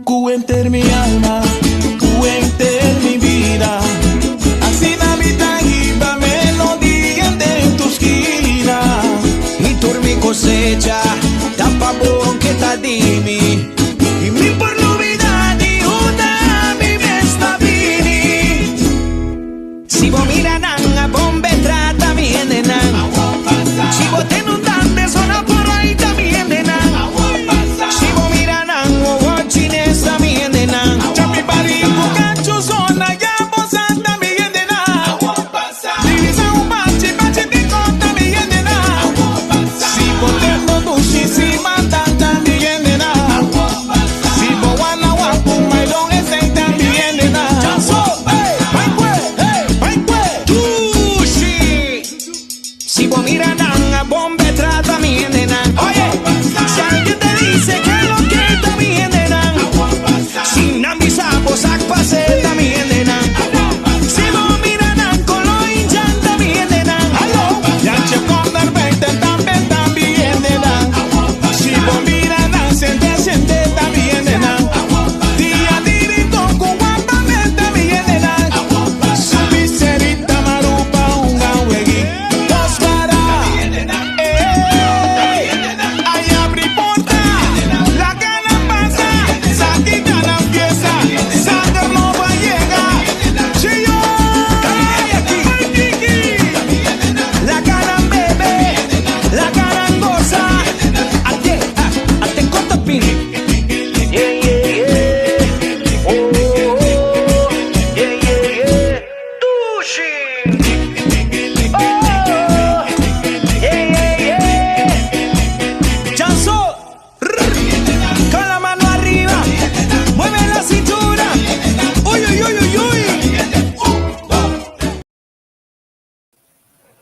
Ku henter mi alma, ku henter mi bida. Asina mi ta hiba melodia den tur skina. I tur mi kosecha ta pa bo ke ta di mi. I mi por lubida di unda mi mes ta bini. Si bo mira nan a bon be trata mi hendenan. Si bo tende un dande sona por ahí ta mi hendenan. Si bo mira nan wowo chines ta mi hendenan. Chapi bari ku kachu zona ya bo sa ta mi hendenan. Divisa un bachi bachi di kota mi hendenan. Si bo tende dushi si manda ta mi hendenan. Si bo wana wapu mailon esei ta mi hendenan. Dushi! Si bo mira nan a bon be trata mi hendenan. Oye, si alguien te dice que lo que ta mi hendenan. Si nan bisa bo sak pase ta mi hendenan. Si bo mira nan kolo hincha ta mi hendenan. Yanche corner beiten tambe ta mi hendenan. Si bo mira nan sente sente ta mi hendenan. Dia di rincon ku wapamenta mi hendenan. Subi serita marupa hunga weg'i dos para. Ey, ay abri porta, laga nan pasa, sa ki ta nan fiesta, sanger nobo a yega. Chio, ay Kiki. Laga nan bebe, laga nan gosa. Ate, ah, ate kota pin. Yeah, yeah, yeah. Oh, oh, oh. Yeah, yeah, yeah. Dushi! Oh, yeah, yeah, yeah. Chanso, con la mano arriba, mueve la cintura. Uy, uy, uy, uy, uy.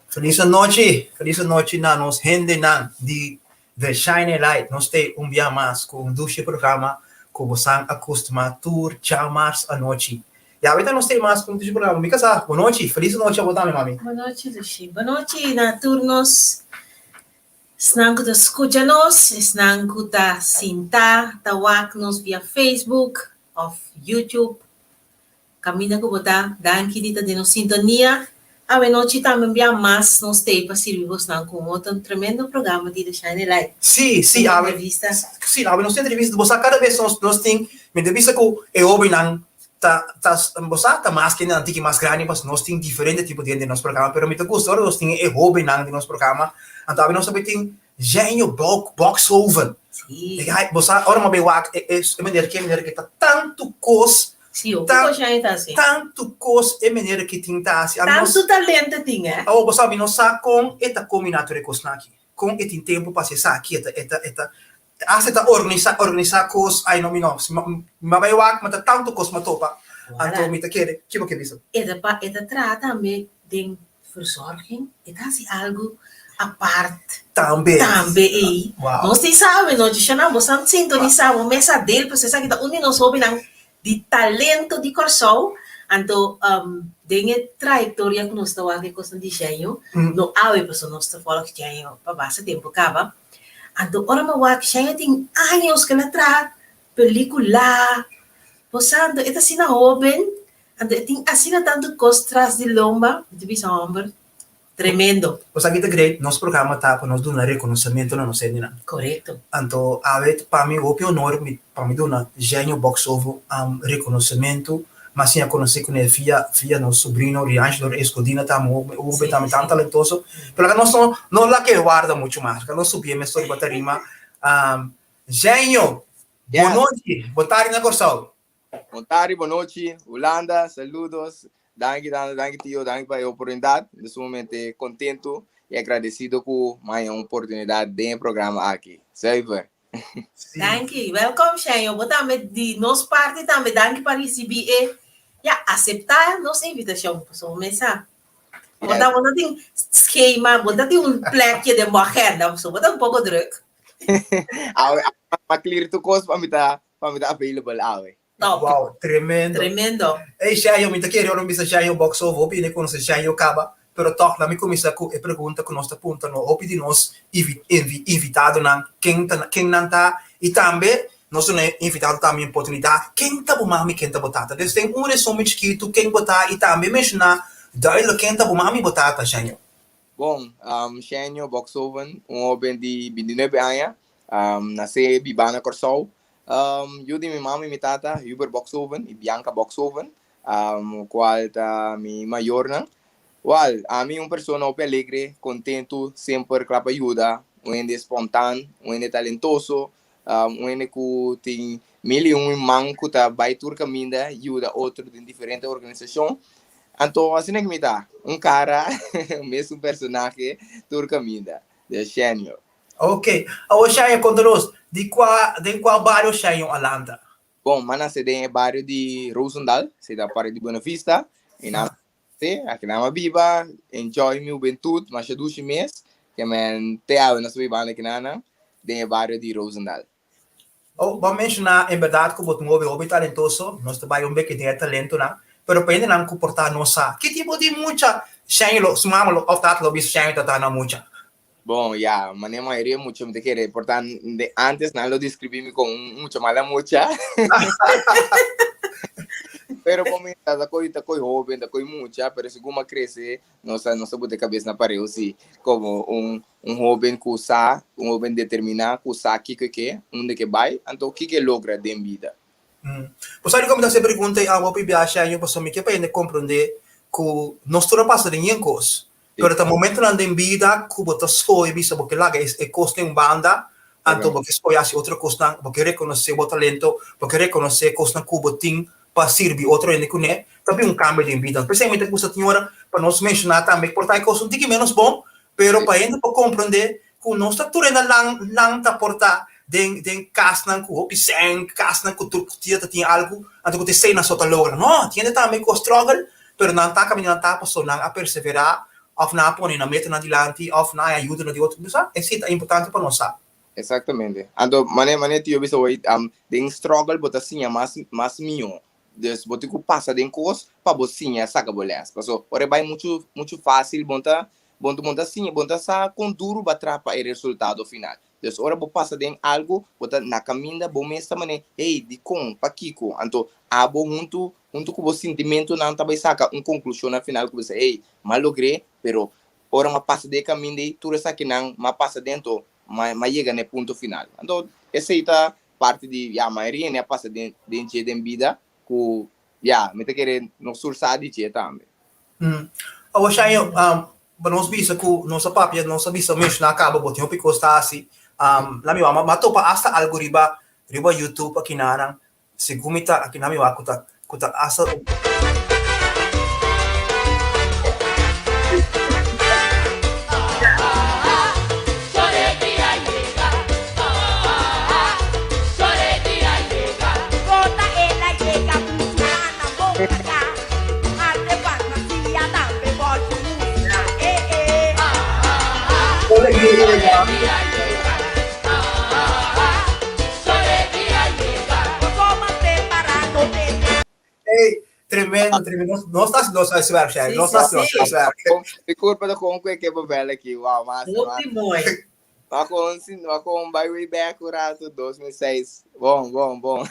Feliz anochi, feliz anochi na nos hendenan di The Shining Light. Nos ta un bia mas ku un dushi programa ku bosan a kustumá tur djamars anochi. Ya awita nos ta mas ku un dushi programa. Mi kasá, bonochi, feliz anochi abo tambe mami. Bonochi Dushi. Bonochi na tur nos esnan ku ta skucha nos, esnan ku ta sinta ta wak nos via Facebook òf YouTube. Kaminda ku bo ta, danki di ta den nos sintonia. Awenochi tambe un bia mas nos t'ei pa sirbi bosnan ku un otro tremendo programa di The Shining Light. Sí, sí, Un awe, entrevista. sí, awe nos tin entrevista. Bo sa kada bes nos nos tin, mi ta bisa ku e hóbennan ta ta bo sa ta mas ke nan tiki mas grandi pasobra nos tin diferente tipo di hende den nos programa, pero mi ta gusta ora nos tin e hóbennan den nos programa. Anto awe nos ta tin Genio Bok Bokshoven. Sí. Bo sa ora mi a bay wak e e manera ki e manera ki ta tantu kos Sí, hopi tan kos ya e ta hasi. tantu kos e manera ki tin ta hasi. Ami no Tantu talento tin, eh. Awor bo sa mi no sa kon e ta kombiná tur e kosnan aki. Kon e tin tempu pa hasi esaki e ta e ta e ta hasta e ta organisa organisa kos ay no mi no si mi a bay wak mi ta tantu kos mi a topa anto Wala. mi ta kere ki bo ke bisa? E ta pa e ta traha tambe den Verzorging, e ta hasi algu apart. Tambe. Tambe ei. Wow. Nos tin sabi no, Djishanan, bo san sintonisa bo mes a del, pasobra esaki ta un di nos hobennan di talento di Kòrsou. Anto den e trayektoria ku nos ta wak e kosnan di Djenyo, no awe pasobra nos ta vòlg Djenyo pa basta tempu kaba. Anto ora mi wak Djenyo tin años ku el a traha pelikula, bo sa, anto e ta asina hoben. Anto e tin asina tantu kos tras di lomba, mi ta bisa hòmber, tremendo. Nos aki ta great, nos programa ta pa nos duna rekonosementu na nos hendenan. Korekto. Anto awe ta pa mi hopi honor mi pa mi duna Genio Boxovo rekonosementu, mi a siña konosé kuné via via nos sobrino Riangelo Escodina ta un hoben tambe tan talentoso, pero laga nos no no laga e warda muchu mas, laga nos subié mesora riba tarima. Genio, bonochi, bo tardi na Kòrsou. Bon tardi, bon nochi, Hulanda, saludos. Danki, danki, danki tio, danki pa e oportunidat. Mi ta sumamente kontentu i agradesido ku mi haña un oportunidat den e programa aki. Zuiver. Danki. Welkom, Shenyo. Bo tambe di nos parti tambe danki pa risibí e, ya, aseptá nos invitashon. Pasobra bo mes sa, bo ta, bo ta tin skema, bo ta tin un plekje den bo agenda, pasobra bo ta un poko druk. Awe, a clear tur kos pa mi ta Pa mi ta available awe. Top. Wow, tremendo. Tremendo. Ey Shayo, mi ta kere ora mi bisa Shayo Boxover, hopi hende konosé Shayo kaba, pero tòg laat mi kuminsá ku e pregunta ku nos ta puntra no hopi di nos invitadonan, ken ta ken nan ta i tambe Nos duna e invitado tambe oportunidat, ken ta bo mami, ken ta bo tata. Dus den un resumen chikitu ken bo ta i tambe menshoná duidelijk ken ta bo mami i bo tata, Shenyo. Bon, Shenyo Bokshoven, un hoben di bintinuebe aña, nasé bibá na Kòrsou. Yu di mi mami i mi tata, Hubert Bokshoven i Bianca Bokshoven, kual ta mi mayornan. Wal, ami un persona hopi alegre, kontentu, semper kla pa yuda, un hende spontan, un hende talentoso, un hende ku tin mil i un man ku ta bai tur kaminda yuda otro den diferente organisashon. Anto asina ku mi ta, un kara, mesun personahe tur kaminda. De Shenyo. Ok. Awor Shenyo konta nos, di kua, den kua bario Shenyo a lanta? Bon, mi a nase den e bario di Rosendal, esei ta parti di Buena Vista. I nan Sí, aki nan a biba, enjoy mi hubentud, masha dushi mes, ke men te awe nos ta bibando aki nan den e bario di Rosendal. Oh, bo a menshoná en bèrdat ku bo ta un hopi hopi talentoso, nos ta bai un beke den e talentonan, pero pa hendenan ku por ta no sa, ki tipo di mucha Shane lo, su mama lo òf tata lo bisa Shane ta ta na mucha? Bon, ya, manera mayoria mucha mi ta kere, por ta de antes nan lo describi mi como un mucha mala mucha. Pero como mi ta koy ta koy hoben, ta koy mucha, pero segun mi a crece, nos a nos a buta e cabes na pareu si, como un un hoben cu sa, un hoben determina cu sa kico e ke, unda ke bay, anto kico e logra den bida. Bo sa dikon mi ta hasi e pregunta ei awo pi biaha año? Pasobra mi ke pa hende komprondé ku nos tur a pasa den yen kos. Pero ta momentonan den bida ku bo ta skohe bisa bo ke laga e kos den un banda, anto bo ke skohe hasi otro kosnan, bo ke rekonosé bo talento, bo ke rekonosé kosnan ku bo tin pa sirbi otro hende kuné, ta bin un kambio den bida. P'esei mi ta gusta tin ora pa nos menshoná tambe por ta e kos un tiki ménos bon, pero pa hende por komprondé ku nos ta tur hende lan lan ta por ta den den kasnan ku hopi sèn, kasnan ku tur dia ta tin algu, anto ku ta esei nan so ta logra. No, tin hende tambe ku a struggle, pero nan ta kaminda nan ta pasobra nan a perseverá òf nan a pone nan metanan dilanti òf nan a ayuda na di otro. Bo sa, esei ta importante pa nos sa. Exactamente. Anto mane mane tio bisa hoy den struggle bo ta siña mas mas mihó. Dus bo tin ku pasa den kos pa bo siña saka bo lès. Paso ora e bai muchu muchu fásil bo ta Bo bo ta siña, bo ta sa kon duru bo a traha pa e resultado final. Dus ora bo pasa den algu, bo ta na kaminda, bo mes ta manera, hey, dikon? Pakiko? Anto abo huntu, huntu ku bo sintimentunan ta bai saka un konklushon na final ku bo sa, hey, m'a logr'é, pero ora m'a pasa den e kaminda ei, tur esakinan m'a pasa den, anto m'a m'a yega na e punto final. Anto esei ta parti di, ya, mayoria hende a pasa den den dje den bida ku, ya, mi ta kere nos tur sa di dje tambe. Awor Shayo, pa nos bisa ku nos a papia, nos a bisa menshoná kaba bo tin hopi kos ta hasi. La mi wak, m'a topa asta algu riba riba YouTube akinanan, segun mi ta akinan mi wak ku ta ku ta asta. Ey, tremendo, tremendo. Nos ta haciendo nos huiswerk, Shari. Nos ta haciendo nos huiswerk. Mi curpa ta con cu ke papel aki. Wow, mas. Hopi mooi. Ma con, ma con bai way back un rato, 2006. Bon, bon, bon.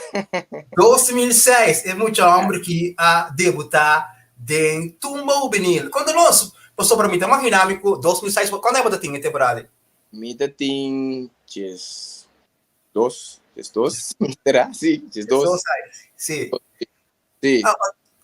2006, e mucha homber ki a debuta den Tumba Hubenil. Konta nos, pasobra mi ta imagina mi ku 2006, kuando abo ta tin e temporada ei? Mi ta tin 12, 12, será? Sí, 12. 12 aña, sí. Sí. Ah,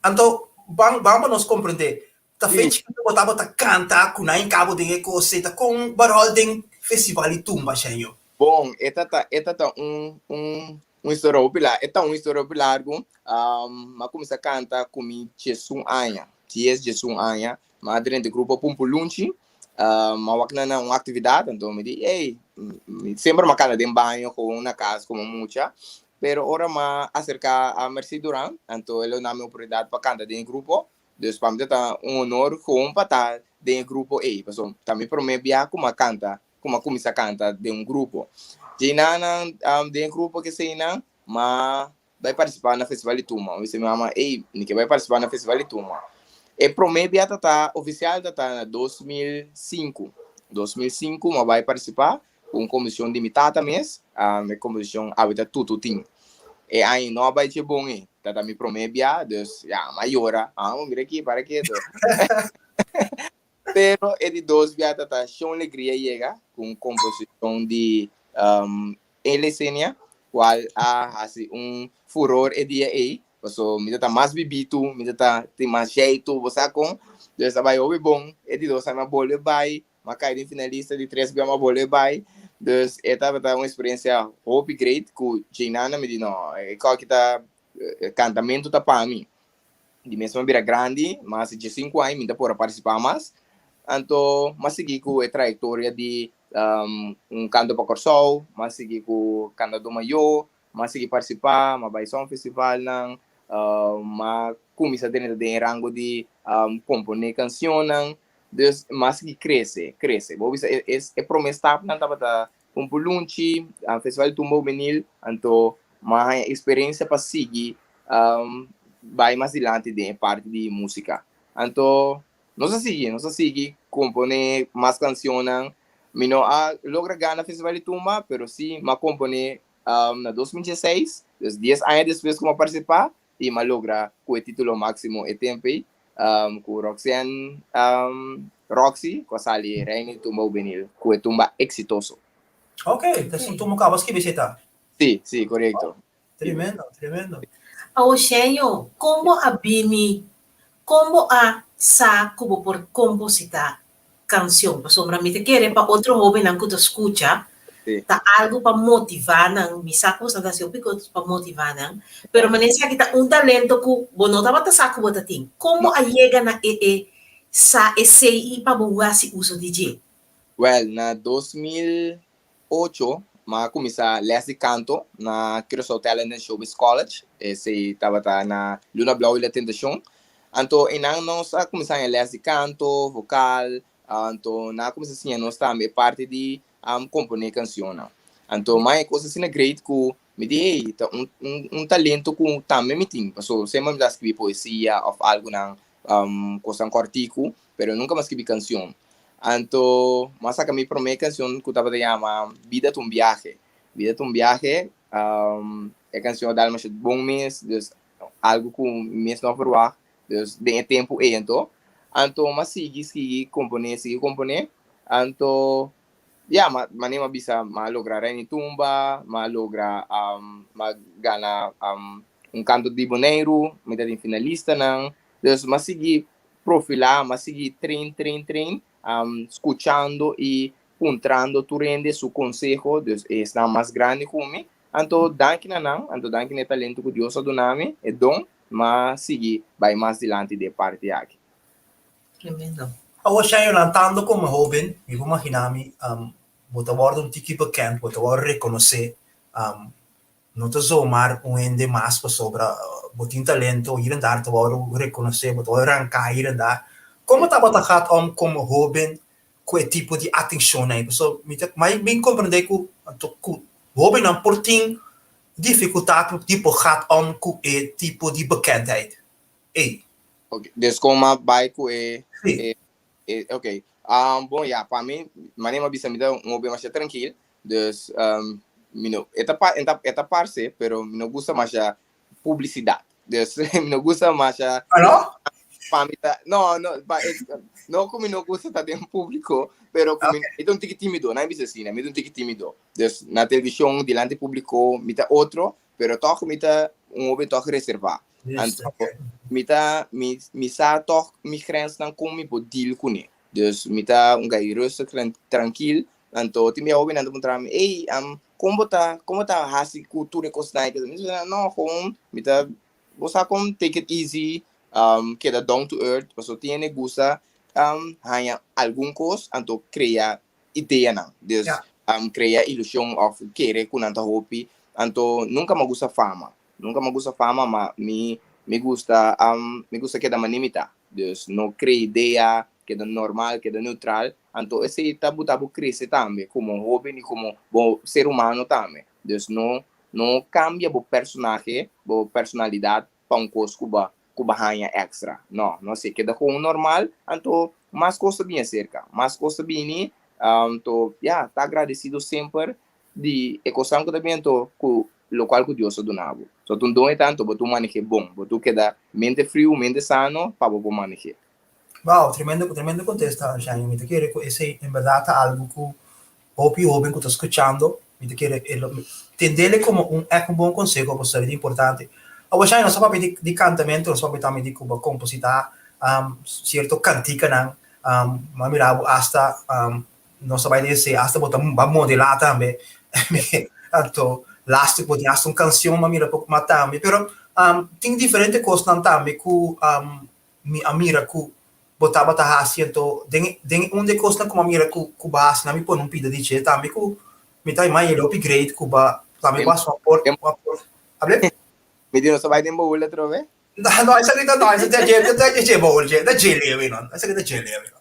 anto, ban, ban pa nos comprende. Ta fe chiquito bo tabata canta cu nan cabo den e cos ta con barol den festival di tumba, Shenyo? Bon, e ta ta, e ta ta un, un, un historia hopi la, e ta un historia hopi largu. Um, m'a cuminsa canta cu mi diesun aña, dies, diesun aña. M'a drenta e grupo Pumpulunchi. Um, m'a wak nan na un actividad, anto mi di, ey, mi semper m'a canta den baño, gewoon na cas como mucha. Pero ora m'a acerca a Mercy Duran, anto el a duna mi oportunidad pa canta den e grupo. Dus pa mi ta ta un honor gewoon pa ta den e grupo ey, pasobra ta mi prome bia cu m'a canta, cu m'a cuminsa canta den un grupo. Djeinan den e grupo keseinan m'a bai participa na Festival di Tuma. Mi bisa mi mama, ey, mi ke bai participa na Festival di Tuma. E prome bia ta ta oficial ta ta na 2005. 2005 m'a bai participa. Ku un komposishon di mi tata mes, e komposishon Awe ta tutu tin. E aña no a bai dje bon ei, ta mi promé bia, dus ya, mi a yora, ah, mira aki, para ketu. Pero e di dos bia ta ta Shon Legria yega ku un komposishon di Elesenia, kual a hasi un furor e dia ei, paso mi ta ta mas bibitu, mi ta ta tin mas jeitu, bo sa kon, dus a bai hopi bon. E di dos a mi a bolbe bai, mi a kai den finalista, di tres bia mi a bolbe bai, dus e tabata un eksperensia hopi great ku djeinana mi di no, e koki ta kantamentu ta pa mi. Di mes mi a bira grandi, mas di diesinku aña mi ta por a partisipá mas. Anto mi a sigui ku e trayektoria di un kanto pa Kòrsou, mi a sigui ku Kantadó Mayó, mi a sigui partisipá, mi a bai songfestivalnan, mi a kuminsá drenta den e rango di komponé kanshonnan. Dus mi a sigui krese, krese. Bo bisa e promé stapnan tabata un pulunchi, Festival di Tumba Hubenil, anto mi a haña eksperensia pa sigui bai mas dilanti den e parti di músika. Anto nos a sigui, nos a sigui komponé mas kanshonnan. Mi no a logra gana Festival di Tumba, pero sí mi a komponé na 2016, dus dies aña despues ku mi a partisipá, i mi a logra ku e título máksimo e tempu ei, ku Roxanne Roxy, ku a sali Reina di Tumba Hubenil, ku e tumba Eksitoso. Ok, ta un tumba ku abo skibi esei ta? Sí, sí, korekto. Tremendo, tremendo. Awo Sheño, kon bo a bini, kon bo a sa ku bo por kompositá kanshon? Pasobra mi ta kere pa otro hóbennan ku ta skucha, ta algu pa motivá nan. Mi sa ku boso ta hasi hopi kos pa motivá nan, pero manera esaki ta un talento ku bo no tabata sa ku bo ta tin. Kon bo a yega na e e sa esei i pa bo hasi uso di dje? Wèl, na 2008 mi a kuminsá lès di kanto na Curaçao Talent and Showbiz College. Esei tabata na Luna Blou i La Tentashon. Anto einan nos a kuminsá haña lès di kanto, vokal, anto nan a kuminsá siña nos tambe e parti di komponé kanshonnan. Anto mi a haña kos asina great ku mi di hey, ta un un talento ku tambe mi tin. Pasobra semper mi ta skibi poesia òf algunan kosnan kòrtiku, pero nunka mi a skibi kanshon. Anto mi a saka mi promé kanshon ku tabata yama Bida ta un biahe. Bida ta un biahe, e kanshon a dal masha bon mes, dus algu ku mi mes no a ferwagt, dus den e tempu ei anto. Anto mi a sigui sigui komponé, sigui komponé, anto ya manera mi a bisa mi a logra Reina di Tumba, mi a logra mi a gana un kanto di Boneiru, mi ta den finalistanan, dus mi a sigui profilá, mi a sigui train, train, train, skuchando i puntrando tur hende su konseho, dus esnan mas grandi ku mi, anto danki na nan, anto danki na e talento ku Dios a duna mi, e don, mi a sigui bai mas dilanti den e parti aki. Tremendo. Awor Shayo, lantando komo hoben, mi por magina mi bo ta wòrdu un tiki bekend, bo ta wòrdu rekonosé, no ta zomaar un hende mas pasobra bo tin talento hier en daar ta wòrdu rekonosé, bo ta wòrdu ranká hier en daar. Komo tabata gaat om komo hoben ku e tipo di atenshon ei? Pasobra mi ta mi bin komprendé ku ku hobennan por tin difikultat ku tipo gaat om ku e tipo di bekendheid ei. Ok, dus kon m'a bai ku e e e ok. Bon ya, pa mi, manera mi a bisa mi ta un hoben masha trankil, dus mi no e ta e ta parse pero mi no gusta masha publisidat. Dus mi no gusta masha Ah no? Pa mi ta no no pa e no ku mi no gusta ta den públiko, pero ku mi mi ta un tiki tímido, nan a bisa asina, mi ta un tiki tímido. Dus na televishon dilanti públiko mi ta otro, pero tòg mi ta un hoben tòg reservá. Anto mi ta mi mi sa tòg mi grensnan kon mi por deal kuné. Dus mi ta un gai rustig, trankil. Anto tin bia hobennan ta puntra mi, ey, kon bo ta kon bo ta hasi ku tur e kosnan ei? Mi ta bisa, no, gewoon mi ta bo sa kon take it easy, keda down to earth, pasobra tin hende gusta haña algun kos anto krea ideanan. Dus krea ilushon òf kere ku nan ta hopi. Anto nunka mi a gusta fama. Nunka mi a gusta fama, ma mi mi gusta mi gusta keda manera mi ta. Dus no krea idea, keda normal, keda neutral. Anto esei ta buta bo krese tambe komo hoben i komo bo ser humano tambe. Dus no no kambia bo personahe, bo personalidat pa un kos ku bo ku bo haña èkstra. No, no así. Keda kon normal, anto mas kos ta bini aserka. Mas kos ta bini. Anto ya, ta agradesido semper di e kosnan ku ta bin anto ku lokual ku Dios a duna bo. So ta un don e ta anto bo tur maneh'é bon, bo tur keda mente friu, mente sano pa bo por maneh'é. Wow, tremendo, tremendo kontesta, Shani. Mi ta kere ku esei en bèrdat ta algu ku hopi hóben ku ta skuchando, mi ta kere e lo tendele komo un èk un bon konseho pasobra ta importante. Awor Shani, nos a papia di di kantamentu, nos a papia tambe di ku bo a kompositá sierto kantikanan, mi a mira bo asta nos a bai den esei, asta bo ta bo a modelá tambe, anto lastu ku bo tin asta un kansion mi a mira poko mas tambe, pero tin diferente kosnan tambe ku mi a mira ku bo tabata hasi anto den den un di e kosnan ku mi a mira ku ku bo a hasi nan mi pone un pida di dje tambe ku mi ta imagina e hopi great ku bo a tambe bo a hasi un aport un aport able? Mi di nos a bai den boul atrobe? No no esaki ta no esaki ta dje ta dje boul dje ta dje lewe no esaki ta dje lewe no.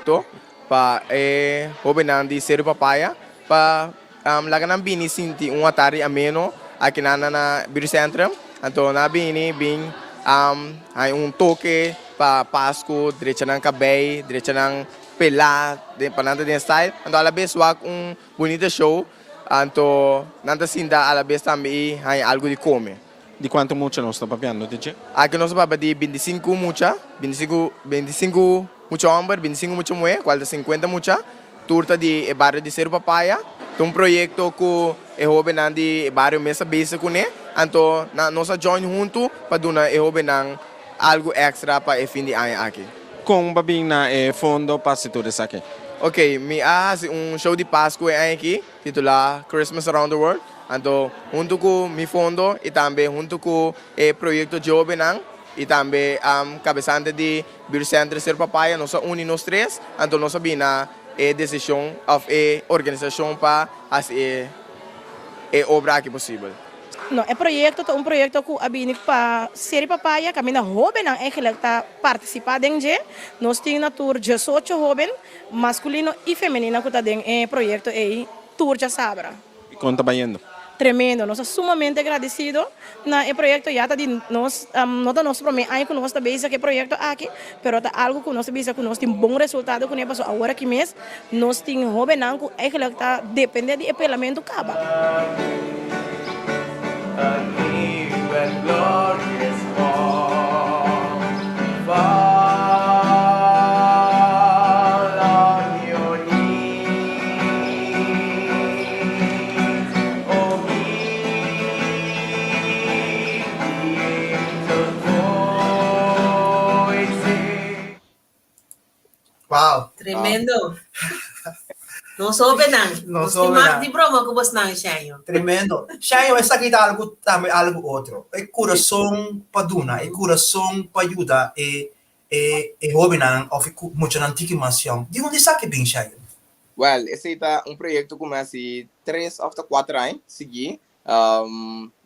To pa e hobennan di Seru Papaya pa laga nan bini sinti un atardi ameno aki nan na Buurtcentrum. Anto nan a bini bin haña un toke pa Pasku, drecha nan kabei, drecha nan pela pa nan ta den style. Anto alabes wak un bunita show, anto nan ta sinta alabes tambe i haña algu di kome. Di kuantu mucha nos ta papiando di dje? Aki nos ta papia di bintisinku mucha, bintisinku, bintisinku mucha hòmber, bintisinku mucha muhé, kual ta sinkuenta mucha. Tur ta di e bario di Seru Papaya. Ta un proyekto ku e hóbennan di e bario mes a bezig kuné. Anto nan nos a join huntu pa duna e hóbennan algu èkstra pa e fin di aña aki. Kon bo a bin na e fondo pa hasi tur esaki? Oke, mi a hasi un show di Pasku e aña aki. Titulá Christmas Around the World. Anto huntu ku mi fondo i tambe huntu ku e proyekto Jobennan i tambe kabesante di Buurtcentrum Ser Papaya nos a uni nos tres, anto nos a bini na e desishon òf e organisashon pa hasi e e obra aki posibel. No, e proyekto ta un proyekto ku a bini pa Seri Papaya kaminda hóbennan eigenlijk ta partisipá den dje. Nos tin na tur diesocho hóben. Maskulino i femenino ku ta den e proyekto ei tur djasabra. I kon ta bayendo? Tremendo. Nos ta sumamente gradesido na e proyekto. Ya ta di nos, no ta nos promé aña ku nos ta bezig ku e proyekto aki, pero ta algu ku nos ta bisa ku nos tin bon resultado kuné pasobra awor aki mes nos tin hóbennan ku eigenlijk ta dependé di e pelamentu kaba. Wow. Tremendo. Nos hobennan. Nos Nos tin mag hobennan. di broma ku bosnan, Shayo. Tremendo. Shayo, esaki ta algu tambe algu otro. E kurason pa duna, e kurason pa yuda e e e hobennan òf e ku muchanan tiki mas yòn. Di unda esaki bin, Shayo? Wèl, esei ta un proyekto ku mi hasi tres òf ta kuater aña sigui.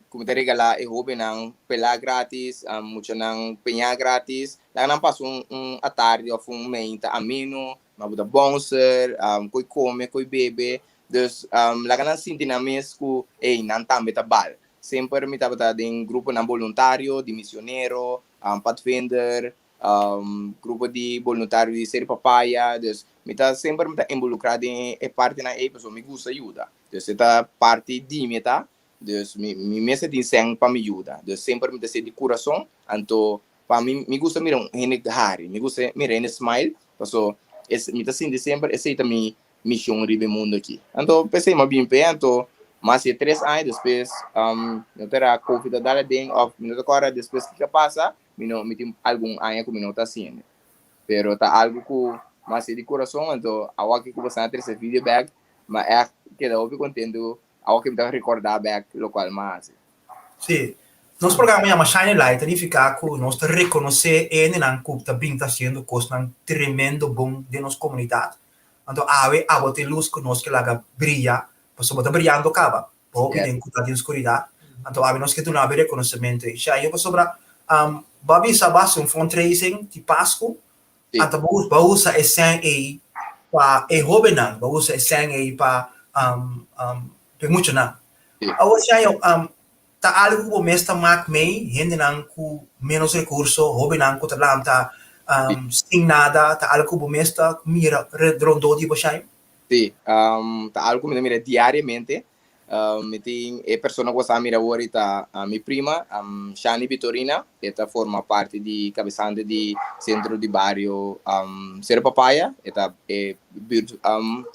Ku mi ta regalá e hóbennan pelá grátis, muchanan peñá grátis. Laga nan pasa un un atardi òf un meinta ameno, nan por ta bònser, ko'i kome, ko'i bebe. Dus laga nan sinti nan mes ku ey nan tambe ta bal. Semper mi tabata den gruponan boluntario, di misionero, padvinder, grupo di boluntario di Seri Papaya. Dus mi ta semper mi ta involukrá den e partinan ey pasobra mi gusta yuda. Dus e ta parti di mi e ta. Dus mi mi mester tin sèn pa mi yuda. Dus semper mi ta hasié di kurason. Anto pa mi mi gusta mira un hende hari, mi gusta mira hende smile paso es mi ta sinti semper esei ta mi mishon riba e mundo aki. Anto p'esei mi a bin p'e anto mi a hasié tres aña despues mi no ta era covid a dal aden òf mi no ta kòrda despues kiko a pasa mi no mi tin algun aña ku mi no ta hasiendo. Pero ta algu ku mi a hasié di kurason anto awor ku boso a trese video bèk mi a ègt keda hopi kontentu awor ku mi ta rekòrda bèk lokual mi a hasi. Sí. Nos programa yama Shine a Light, ta nifiká ku nos ta rekonosé e hendenan ku ta bin ta hasiendo kosnan tremendo bon den nos komunidat. Anto awe abo ta e lus ku nos ke laga bria, pasobra bo ta briando kaba, bo hopi den ku ta den skuridat. Anto awe nos ke duna bo e rekonosementu ei. Shai, pasobra bo a bisa bo a hasi un fundraising di Pasku, anto bo bo a usa e sèn ei pa e hóbennan, bo a usa e sèn ei pa pa e muchanan. Awor Shai, ta algu ku bo mes ta mak mei, hendenan ku ménos rekurso, hóbennan ku ta lanta sin nada, ta algu ku bo mes ta mira rondó di bo, Shai? Si, ta algo ku mi ta mira diariamente. Mi tin e persona ku bo sa mira awor ta mi prima, Shani Vitorina. E ta forma parti di kabesante di Sentro di Bario Sero Papaya. E ta e buurt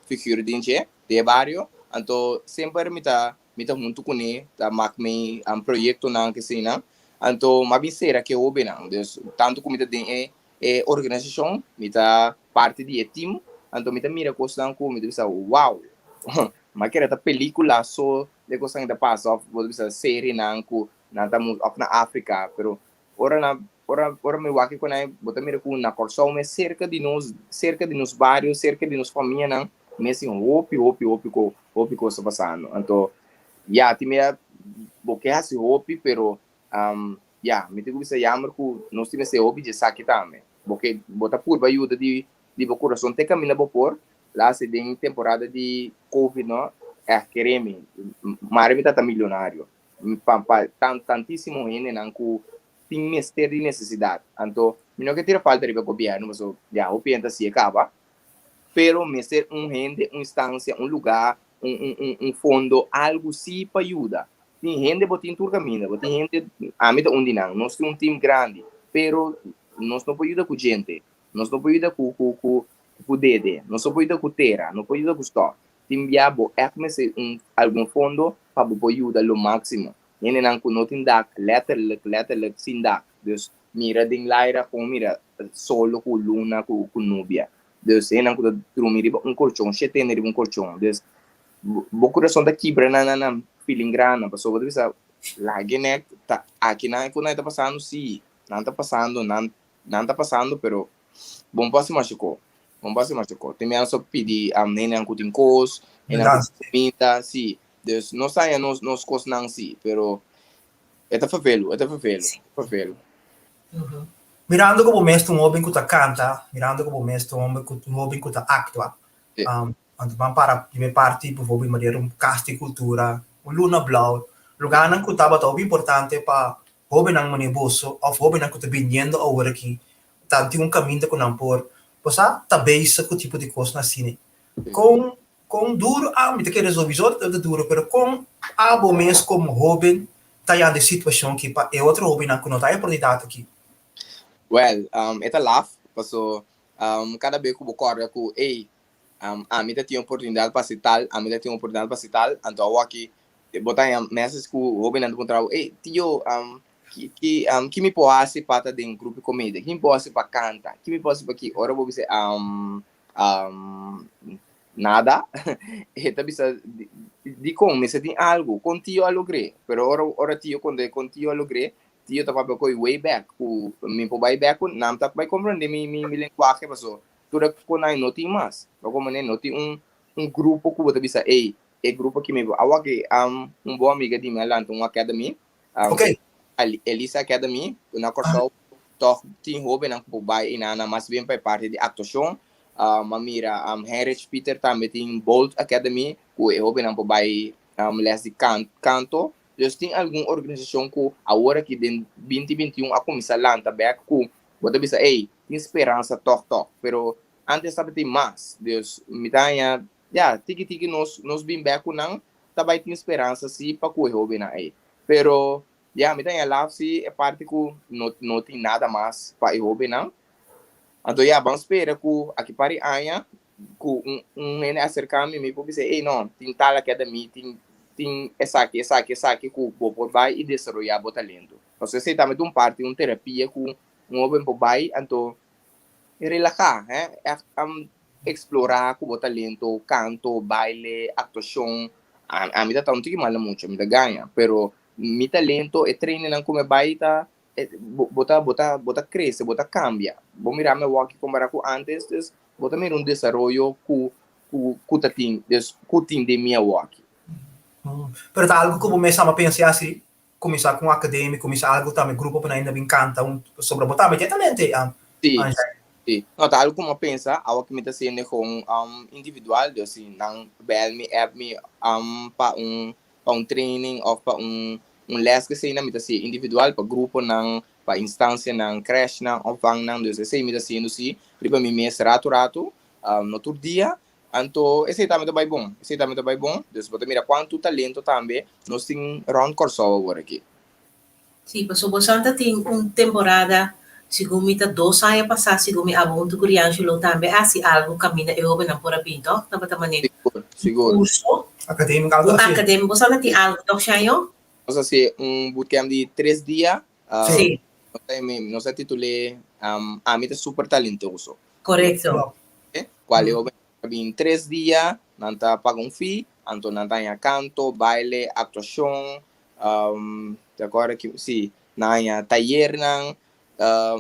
figura den dje, den e bario. Anto semper mi ta mi ta huntu kuné, ta mak mi proyektonan keseinan. Anto mi a bin sera ku e hóbennan. Dus tantu ku mi ta den e e organisashon, mi ta parti di e team, anto mi ta mira kosnan ku mi ta bisa wow, mi a kere ta pelikula so de kosnan ta pasa òf bo ta bisa serienan ku nan ta mustra òf na Afrika, pero ora nan ora ora mi wak ku nan bo ta mira ku na Kòrsou mes serka di nos serka di nos bario serka di nos famianan mes tin hopi hopi hopi ko hopi kos ta pasando, anto ya tin mira bo ke hasi hopi pero Ya, mi tin ku bisa yammer ku nos tin mester hopi dje esaki tambe. Bo ke, bo ta purba yuda di di bo kurason te kaminda bo por. Lasi den temporada di covid no, eh kere mi, mare mi ta ta milionario. Pa pa tan tantisimo hendenan ku tin mester di nesesidat. Anto mi no ke tira falta riba gobièrnu paso ya hopi hende ta si'e kaba. Pero mester un hende, un instansia, un lugá, un un un un fondo, algu si pa yuda. Tin hende bo tin tur kaminda, bo tin hende, ami ta un di nan, nos tin un team grandi, pero nos no por yuda ku djente, nos no por yuda ku ku ku ku dede, nos no por yuda ku tera, no por yuda ku stòf. Tin bia bo ègt mester un algun fondo pa bo por yuda lo máksimo. Hendenan ku no tin dak, lèterlik, lèterlik sin dak. Dus mira den laira kon mira solo ku luna ku ku nubia. Dus hendenan ku ta drumi riba un korchon, shete hende riba un korchon. Dus bo kurason ta kibra na na na filingrana pasobra bo ta bisa lage nek ta aki nan ku nan ta pasando si nan ta pasando nan nan ta pasando pero bo no por hasi masha ko bo no por hasi masha ko tin mi a pidi hendenan ku tin kos hendenan ku tin kuminda si dus nos haña nos nos kosnan si pero e ta fervelu e ta fervelu fervelu. Mirando ku bo mes ta un hoben ku ta kanta mirando ku bo mes ta un homber ku un hoben ku ta aktua Anto ban para primer parti bijvoorbeeld manera un kas di kultura, un luna blou, lugarnan ku tabata hopi importante pa hobennan manera boso òf hobennan ku ta biniendo awor aki ta tin un kaminda ku nan por bo sa ta bezig ku tipo di kosnan asina. Kon kon duro a mi ta kere souiso ta duro pero kon abo mes komo hoben ta yanda e situashon aki pa e otro hobennan ku no ta e oportunidat aki? Wèl, e ta laf paso kada bes ku bo kòrda ku ey Ami ta tin oportunidad pa haci tal, ami ta tin oportunidad pa haci tal, anto awoki bo ta haña message cu hobennan ta puntra bo, ey tio, ki ki mi por haci pa ta den grupo di comedia, ki mi por haci pa canta, ki mi por haci pa ki, ora bo bisa nada, e ta bisa dicon mester tin algo, con tio a logr'e, pero ora ora tio conta con tio a logr'e, tio ta papia cu way back, cu mi por bay back cu nan ta bay comprende mi mi lenguahe paso Tur e konai no tin mas. Lo como ne no tin un un grupo ku bo ta bisa ey e grupo aki mi awa ki un bon amiga di mi a lanta un academy Ok. Elisa Academy ku na Kòrsou tòg tin hóbennan ku por bai einan mas bien pa e parti di aktuashon. Mi a mira Heinrich Pieter tambe tin Bold Academy ku e hóbennan por bai lès di kanto. Dus tin algun organisashon ku awor aki den binti 21 a kuminsá lanta bèk ku bo ta bisa ey tin speransa tòg tòg pero antes tabatin mas dus mi ta haña ya tiki tiki nos nos bin bèk ku nan ta bai tin speransa si pa ku e hóbennan ey pero ya mi ta haña laf si e parti ku no no tin nada mas pa e hóbennan anto ya ban spera ku aki par di aña ku un un hende aserká mi mi por bisa ey no tin tal academy tin tin esaki esaki esaki ku bo por bai i desaroyá bo talento. Pasobra esei tambe ta un parti un terapia ku un hoben por bai anto relahá he ègt eksplorá ku bo talento kanto baile aktuashon ami ta ta un tiki mal na mucha mi ta gaña pero mi talento e trainingnan ku mi a bai ta bo ta bo ta bo ta krese bo ta kambia bo mira mi awor aki kompará ku antes dus bo ta mira un desaroyo ku ku ku ta tin dus ku tin den mi awor aki. Pero ta algu ku bo mes ama pensa hasi Kuminsá ku un akademia, kuminsá algu tambe grupo pa nan ainda bin kanta un pasobra bo tambe tin e talento ei Sí, Anshai. sí. No, ta algu ku mi a pensa, awa ku mi ta hasiendo kon individual, dus si nan bel mi, app mi pa un pa un training òf pa un un lès ke esei nan mi ta hasié individual, pa gruponan, pa instansianan, krèshnan, opvangnan, dus esei mi ta hasiendo si riba mi mes ratu ratu, no tur dia. Anto esei tambe ta bai bon, esei tambe ta bai bon. Dus bo ta mira kuantu talento tambe nos tin rònt Kòrsou awor aki. Sí, pasobra bosan ta tin un temporada, segun mi ta dos aña pasá, segun mi abo huntu ku Riangelo tambe a hasi algu kaminda e hóbennan por a bin, tòg? Tabata manera Sigur, sigur. un kurso. Akadémiko, algu Un así. akadémiko. Bosan ta tin algu, tòg, Shaño? Nos a hasi un bootcamp di tres dia. Sí. Nos a titul'é Ami ta super talentoso. Korekto. Kual e hóbennan ta bin tres dia, nan ta paga un fee, anto nan ta haña kanto, baile, aktuashon, Te acorda ki si nan haña tayernan,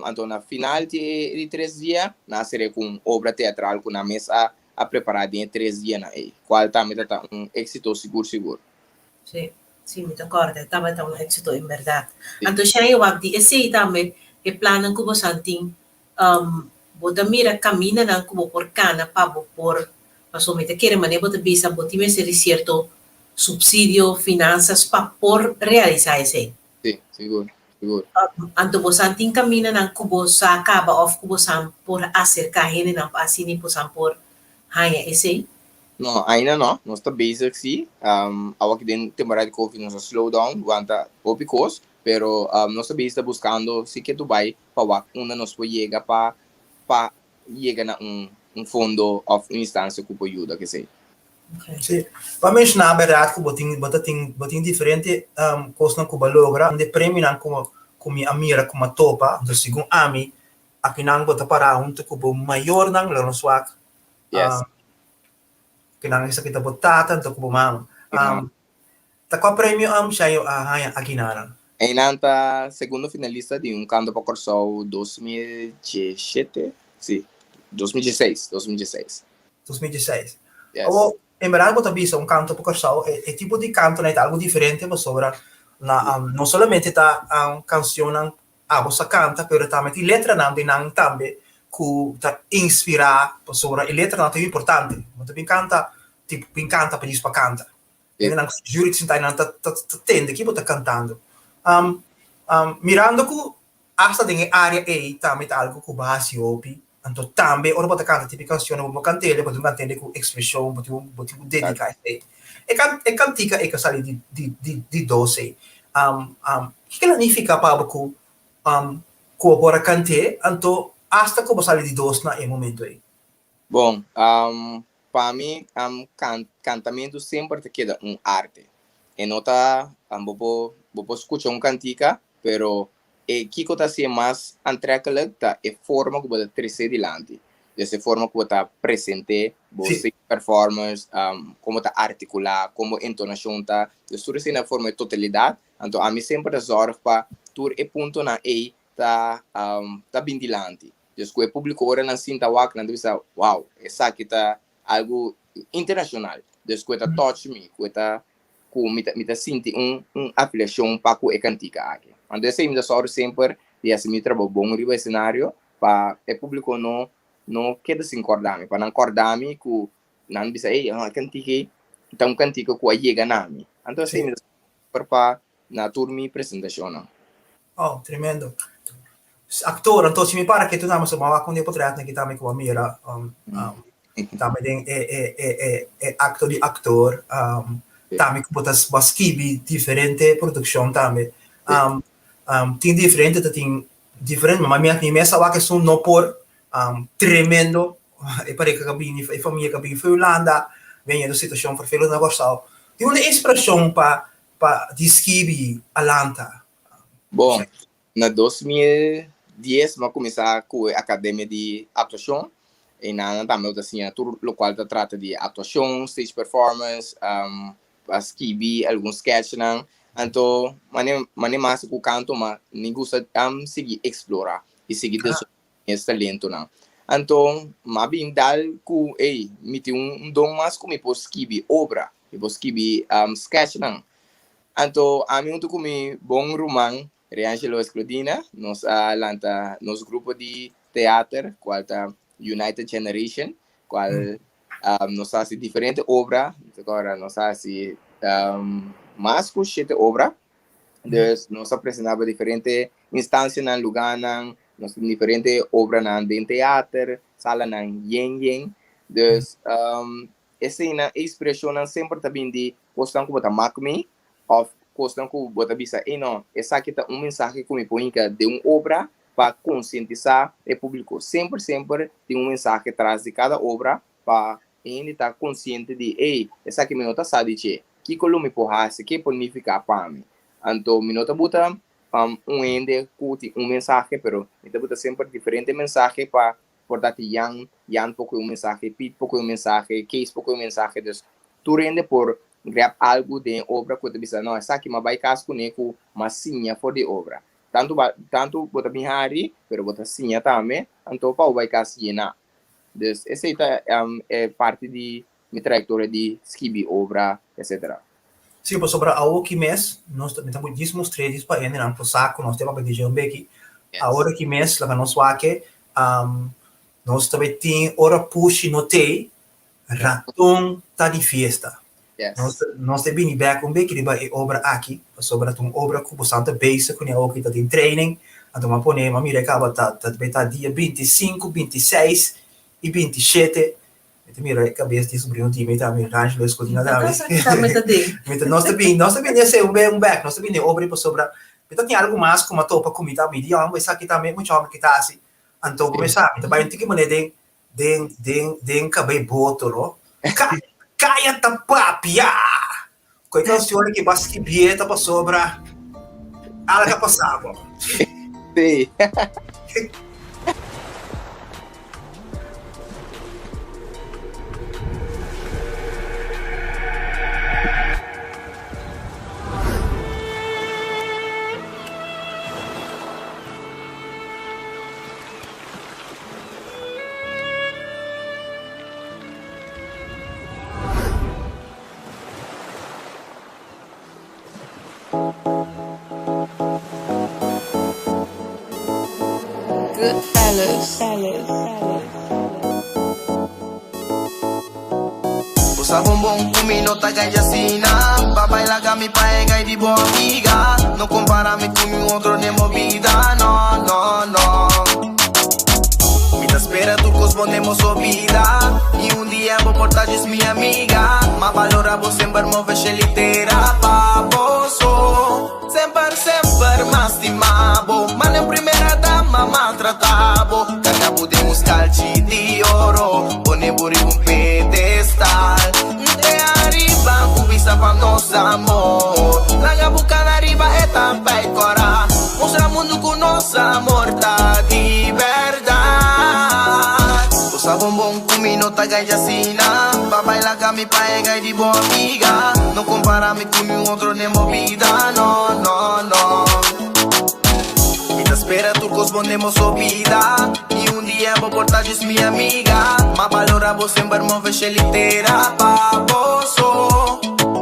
anto na final di e di tres dia nan a sere ku un obra teatral ku nan mes a a prepara den e tres dianan ei, kual tambe ta ta un éksito sigur sigur. Sí, sí, mi ta kòrda, e tabata un éksito en bèrdat. Anto Shai wak di esei tambe e plannan ku bosan tin, bo ta mira kamindanan ku bo por kana pa bo por, pasobra mi ta kere manera bo ta bisa bo tin mester di sierto Subsidio, finansas pa por realisá esei. Sí, sigur, sigur. Anto bosan tin kamindanan ku bo sa kaba òf ku bosan por aserká hendenan pa asina bosan por haña esei? No, ainda no. Nos ta bezig sí. Awor ki den temporada di covid nos a slow down, wanta hopi kos, pero nos ta bezig ta buskando si ke Dubai pa wak unda nos por yega pa pa yega na un un fondo òf un instansia ku por yuda kesei. Sí. Bo a menshoná bèrdat ku bo tin bo ta tin bo tin diferente kosnan ku bo a logra. Un di e premionan ku ku mi a mira ku mi a topa, entonces segun ami, akinan bo ta pará huntu ku bo mayornan, lo nos wak Yes. kinan esaki ta bo tata anto ku bo mama. Ta kua premio Shayo a haña akinanan? Einan ta segundo finalista di Un Kanto pa Kòrsou 2017, sí, 2016, 2016. 2016. Yes. Awor, en berdad bo ta bisa Un Kanto pa Kòrsou, e, e tipo di kantonan ta algu diferente pasobra na, um, no solamente ta um, kansionnan abo sa kanta, pero tambe tin letranan den nan tambe ku ta inspirá pasobra e letranan ta importante. Bo ta bin kanta, tipo bin kanta pa djis pa kanta. Hende nan jury sinta nan ta ta tende ki bo ta kantando. Um, um, mirando ku hasta den e área ei tambe ta algu ku bo hasi hopi, anto tambe ora bo ta kanta tipo kanshon bo por kant'el, bo tin ku kant'el ku ekspreshon, bo tin bo tin ku dediká esei. E kan e kantika ei ku a sali di di di di dos ei, um, um, kiko el a nifiká pa bo ku um ku bo por a kant'é, anto hasta ku bo sali di dos na e momento ei? Bon, pa mi kantamentu semper ta keda un arte. E no ta, bo por bo por skucha un kantika, pero e kiko ta hasié mas antrekkelijk ta e forma ku bo ta tresé dilanti. Dus e forma ku bo ta present'é, bo stage performance, kon bo ta artikulá, kon bo entonashon ta. Dus tur esei na forma e totalidat. Anto ami semper ta zòrg pa tur e puntonan ei ta ta bin dilanti. Dus ku e públiko ora nan sinta wak nan ta bisa wow esaki ta algu internashonal. Dus ku e ta touch mi, ku e ta ku mi ta mi ta sinti un un afiliashon pa ku e kantika aki. Anto esei mi ta sòru semper di hasi mi trabou bon riba esenario pa e públiko no no keda sin kòrda mi, pa nan kòrda mi ku nan bisa ey e kantika ei ta un kantika ku a yega na mi. Anto esei mi ta sòru pa na tur mi presentashonnan. Oh, tremendo. Actor, anto si mi para ketu nami so mawak un di e potretnan ki tambe ku a mira um, um, tambe den e, e, e, e, e acto di actor, um, tambe ku bo ta bo a skibi diferente produkshon tambe. Um, um, tin diferente ta tin diferente, ma mi mi mes a wak esun no por, um, tremendo, e pareha ka bini, e famia ka bini for Hulanda, bini situashon vervelend na Kòrsou. Di unda e inspirashon pa pa di skibi a lanta? Bon, na 2010 mi a kuminsá ku e akademia di aktuashon. Einan tambe bo ta siña tur lokual ta trata di aktuashon, stage performance, a skibi algun sketchnan. Anto mane mane mas ku kanto ma mi gusta sigui eksplorá i sigui desaroyá mi talentonan. Anto mi a bin dal ku ey mi tin un don mas ku mi por skibi obra, mi por skibi sketchnan. Anto ami huntu ku mi bon ruman Reangelo Esclodina nos a lanta nos grupo di teater kual ta United Generation kual nos a hasi diferente obra, ora nos a hasi mas ku shete obra, dus nos a presenta pa diferente instansianan, lugánan, nos tin diferente obranan den teater, salanan yen yen. Dus um, eseinan, e inspirashonnan semper ta bin di kosnan ku bo ta mak mi òf kosnan ku bo ta bisa, ey no, esaki ta un mensahe ku mi por hinka den un obra pa konsientisá e públiko. Semper, semper tin un mensahe tras di kada obra pa e hende ta konsiente di, ey, esaki mi no ta sa di dje, kiko lo mi por hasi, ke por nifiká pa mi? Anto mi no ta buta un hende ku tin un mensahe, pero mi ta buta semper diferente mensahe pa por ta ti Jan, Jan por kohe un mensahe, Piet por kohe un mensahe, Kees por kohe un mensahe, dus tur hende por grab algu den e obra ku ta bisa no esaki m'a bai kas kuné ku m'a siña for di e obra. Tantu ba tantu bo ta bin hari pero bo ta siña tambe anto pa bo bai kas yená. Dus esei ta e parti di mi trayektoria di skibi obra etcetera. Sí, pasobra awoki mes nos ta mi ta djis mustr'é djis pa hendenan por sa ku nos ta papia di dje un beki. Awor aki mes laga nos wak nos ta bai tin ora pushi no tei, raton ta di fiesta. Nos nos ta bini bek un beki riba e obra aki, pasobra ta un obra ku bosan ta bezig kuné awoki ta den training, anto mi a pone mi a mira e kaba ta ta bai ta dia 25, 26 i 27 Mi ta mira e kabes di sobrino di mi ta mira Angelo Escudina Ta tambe. cosa ki tambe ta den. Mi ta nos ta bin nos ta bin esei un be un bek nos ta bin den obra pasobra mi ta tin algu mas ku mi a topa ku mi ta mi di homber esaki tambe mucha homber ki ta hasi anto bo mester sa mi ta bai un tiki manera den den den den kabei boto no Ka kaya ta papia ku e kanshon ki bo a skibié ta pasobra algu a pasa bo. Sí. Goodfellas. Bo sa bon bon ku mi no ta gaya asina Pa baila ga mi pa e gai di bo amiga No compara mi ku niun otro den bo bida No, no, no Mi ta spera tur kos bon den boso bida I un dia bo por ta djis mi amiga Ma balora bo semper move shelitera pa boso Semper, semper m'a stima bo Ma den primera dama maltrata bo Carga bo den un scalchi di oro Pone bo riba un pedestal Te ariba cu bisa pa nos amor Laga bo cana riba e tapijt cora Mustra mundo cu nos amor ta di berdad Bo sa bon bon cu mi no ta gaya asina Pa baila ca mi pa e gay di bo amiga No compara mi cu niun otro den bo bida No, no, no Mi ta spera tur cos bon den boso bida Y un dia bo por ta djis mi amiga Ma balora bo semper move shelitera pa boso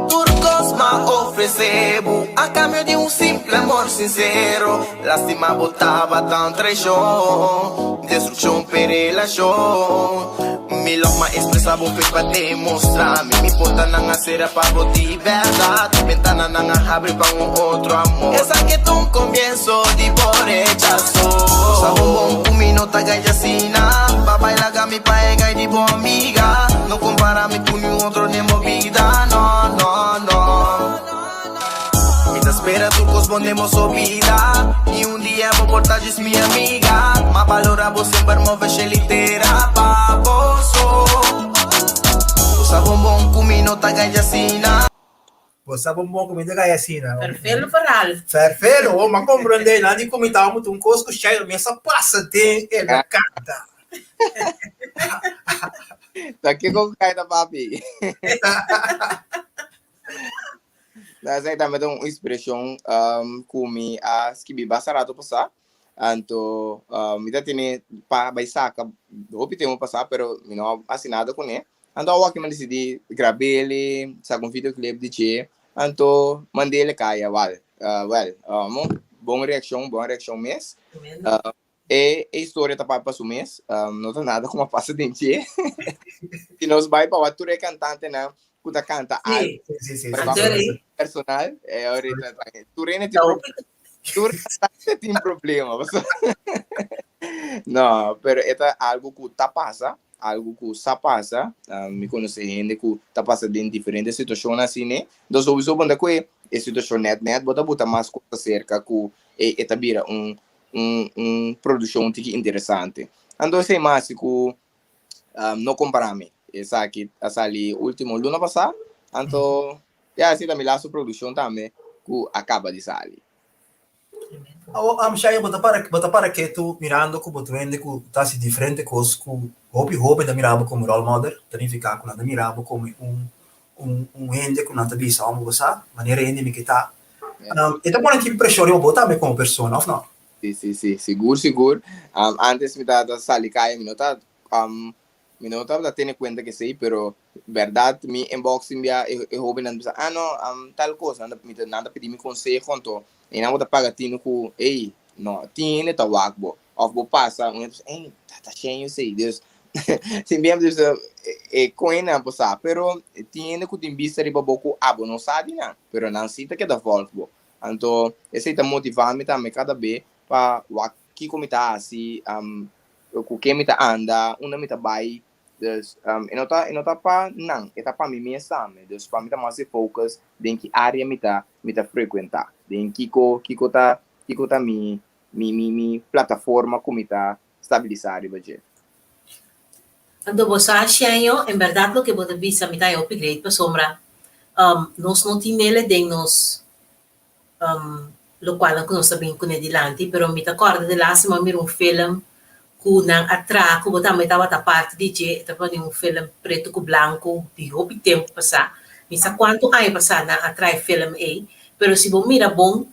Tur cos m'a ofrece bo A cambio di un simple amor sincero Lastima bo tabata un traicion Destruccion p'e relacion Mi love m'a expresa bo fe pa demostra Mi mi portanan a cera pa bo di berdad Mi bentananan a habri pa un otro amor Esaki ta un comienzo di bo rechazo Bo sa bon bon cu mi no ta gaya asina Pa baila ga mi pa e gay di bo amiga No compara mi cu niun otro den bo bida No, no, no Mi ta spera tur cos bon den boso bida Y un dia bo por ta djis mi amiga Ma balora bo semper move shelitera pa boso Bo sa bon bon cu mi no ta gaya asina. Bo sa bon bon cu mi ta gaya asina. Ferfelo verhaal. Ferfelo, oh, m'a comprende. Nan di cu mi taba mutu un cos cu Shairo mes a pasa den el a canta. Ta kico cu cay ta papi? Na esei tambe ta un inspiracion um, cu mi a skibi basta rato pasá. Anto um, mi ta tene pa bai saca hopi tempo pasá, pero mi no a hasi nada kuné. Anto awor mi a decidí grab'é, saca un videoclip di dje, anto mand'é kaya wal. Uh, well, um, bon reaccion, bon reaccion mes. Tremendo. Uh, E e historia ta papia pa su mes, um, no ta nada ku a pasa den dje. Si nos bai pa wak tur e kantantenan ku ta kanta Sí. algo Sí, sí, sí, pero sí, vamos Anto sí. ei, personal, eh, ahorita tur hende tin ta pro hopi. tur kantante tin problema. Paso no, pero e ta algo ku ta pasa. algu ku sa pasa. Mi konosé hende ku ta pasa den diferente situashon asina. Entonces souwiso bo ta kue e situashon nèt nèt bo ta buta mas kos aserka ku e ta bira un un un produkshon tiki interesante. Anto esei mas ku No Kompará Mi. Esaki a sali último luna pasá. Anto ya esei ta mi lastu produkshon tambe ku a kaba di sali. Awo am Shaya bo ta para bo ta para ketu mirando ku bo ta wende ku ta hasi diferente kos ku hopi hoben ta mira bo komo role model, ta nifiká ku nan ta mira bo komo un un un hende ku nan ta bisa amo bo sa manera hende mi ke ta. E ta pone tin preshon riba bo tambe komo persona òf no? Si si si sigur sigur antes mi tabata sali kaya mi no ta Mi no tabata tene cuenta kesey, pero berdad mi inbox tin bia e e hobennan ta bisa, ah no, tal cos, nan ta mi ta nan ta pidi mi conseho, anto e nan bo ta paga tino cu, ey, no, tin hende ta wak bo, of bo pasa, un hende ta bisa, ey, ta ta shen esey, dus tin bia mi ta bisa e con hende nan por sa, pero tin hende cu tin bista riba bo cu abo no sa di nan, pero nan si ta keda volg bo, anto esey ta motiva mi tambe cada be pa wak kiko mi ta haci, Ku ken mi ta anda, unda mi ta bai. Dus e no ta e no ta pa nan, e ta pa mi mes tambe. Dus pa mi ta mas e focus den ki area mi ta mi ta frekuentá, den kiko kiko ta kiko ta mi mi mi mi plataforma ku mi ta stabilisá riba dje. Anto bo sa, Sheño, en bèrdat loke bo ta bisa mi ta e hopi great pasobra nos no tin nele den nos lokualnan ku nos ta bin kuné dilanti, pero mi ta kòrda di last mi a mira un film ku nan a traha ku bo tambe tabata parti di dje, e tabata un film pretu ku blanku di hopi tempu pasá, mi sa kuantu aña pasá nan a traha e film ei, pero si bo mira bon,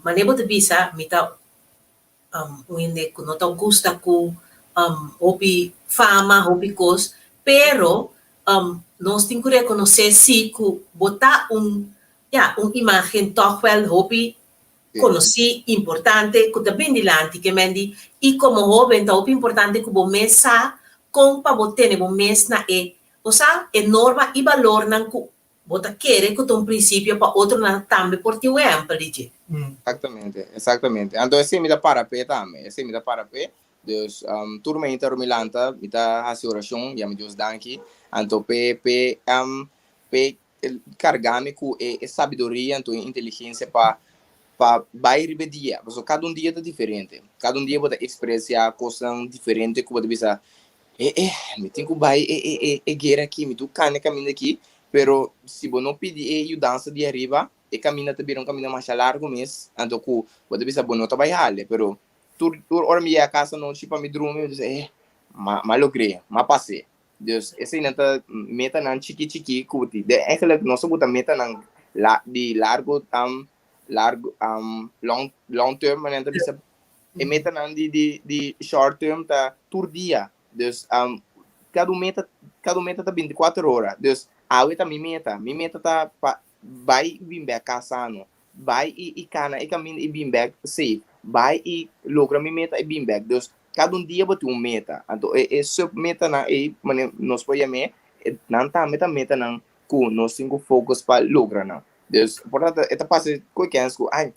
manera bo ta bisa mi ta un hende ku no ta gusta ku hopi fama, hopi kos, pero nos tin ku rekonosé si ku bo ta un, ya, un imágen tòg wèl hopi konosí, importante, ku ta bin dilanti ke men di, i komo hóben ta hopi importante ku bo mes sa kon pa bo tene bo mes na e, bo sa, e norma i balornan ku Bo ta kere ku ta un prinsipio pa otronan tambe por tin un ehèmpel di dje? Exactamente, exactamente. Anto esei mi ta para p'e tambe, esei mi ta para p'e. Dus tur mainta ora mi lanta mi ta hasi orashon, yama Dios danki, anto p'e p'e p'e karga mi ku e sabiduria anto e inteligensia pa pa bai riba e dia. Pasobra kada un dia ta diferente, kada un dia bo ta eksperensiá kosnan diferente ku bo ta bisa, E e, mi tin ku bai e e e e guera aki, mi tin ku kana e kaminda aki, pero si bo no pidi e yudansa di ariba, e kaminda ta bira un kaminda masha largu mes, anto ku bo ta bisa bo no ta bai hale, pero tur tur ora mi yega kas anochi pa mi drumi, mi ta bisa e, m'a m'a logr'é, m'a pas'é. Dus eseinan ta metanan chiki chiki ku bo tin. Den eigenlijk nos a buta metanan la di largu largu long long term manera nan ta bisa. E metanan di di di short term ta tur dia. Dus kada un meta kada un meta ta bintikuater ora. Dus awe ta mi meta. Mi meta ta pa bai i bin bek kas sano. Bai i i kana e kaminda i bin bek safe. Bai i logra mi meta i bin bek. Dus kada un dia bo tin un meta. Anto e e sub metanan ei manera nos por yam'é nan tambe ta metanan ku nos tin ku focus pa logra nan. Dus por tanto e ta pasa ku e kens ku ai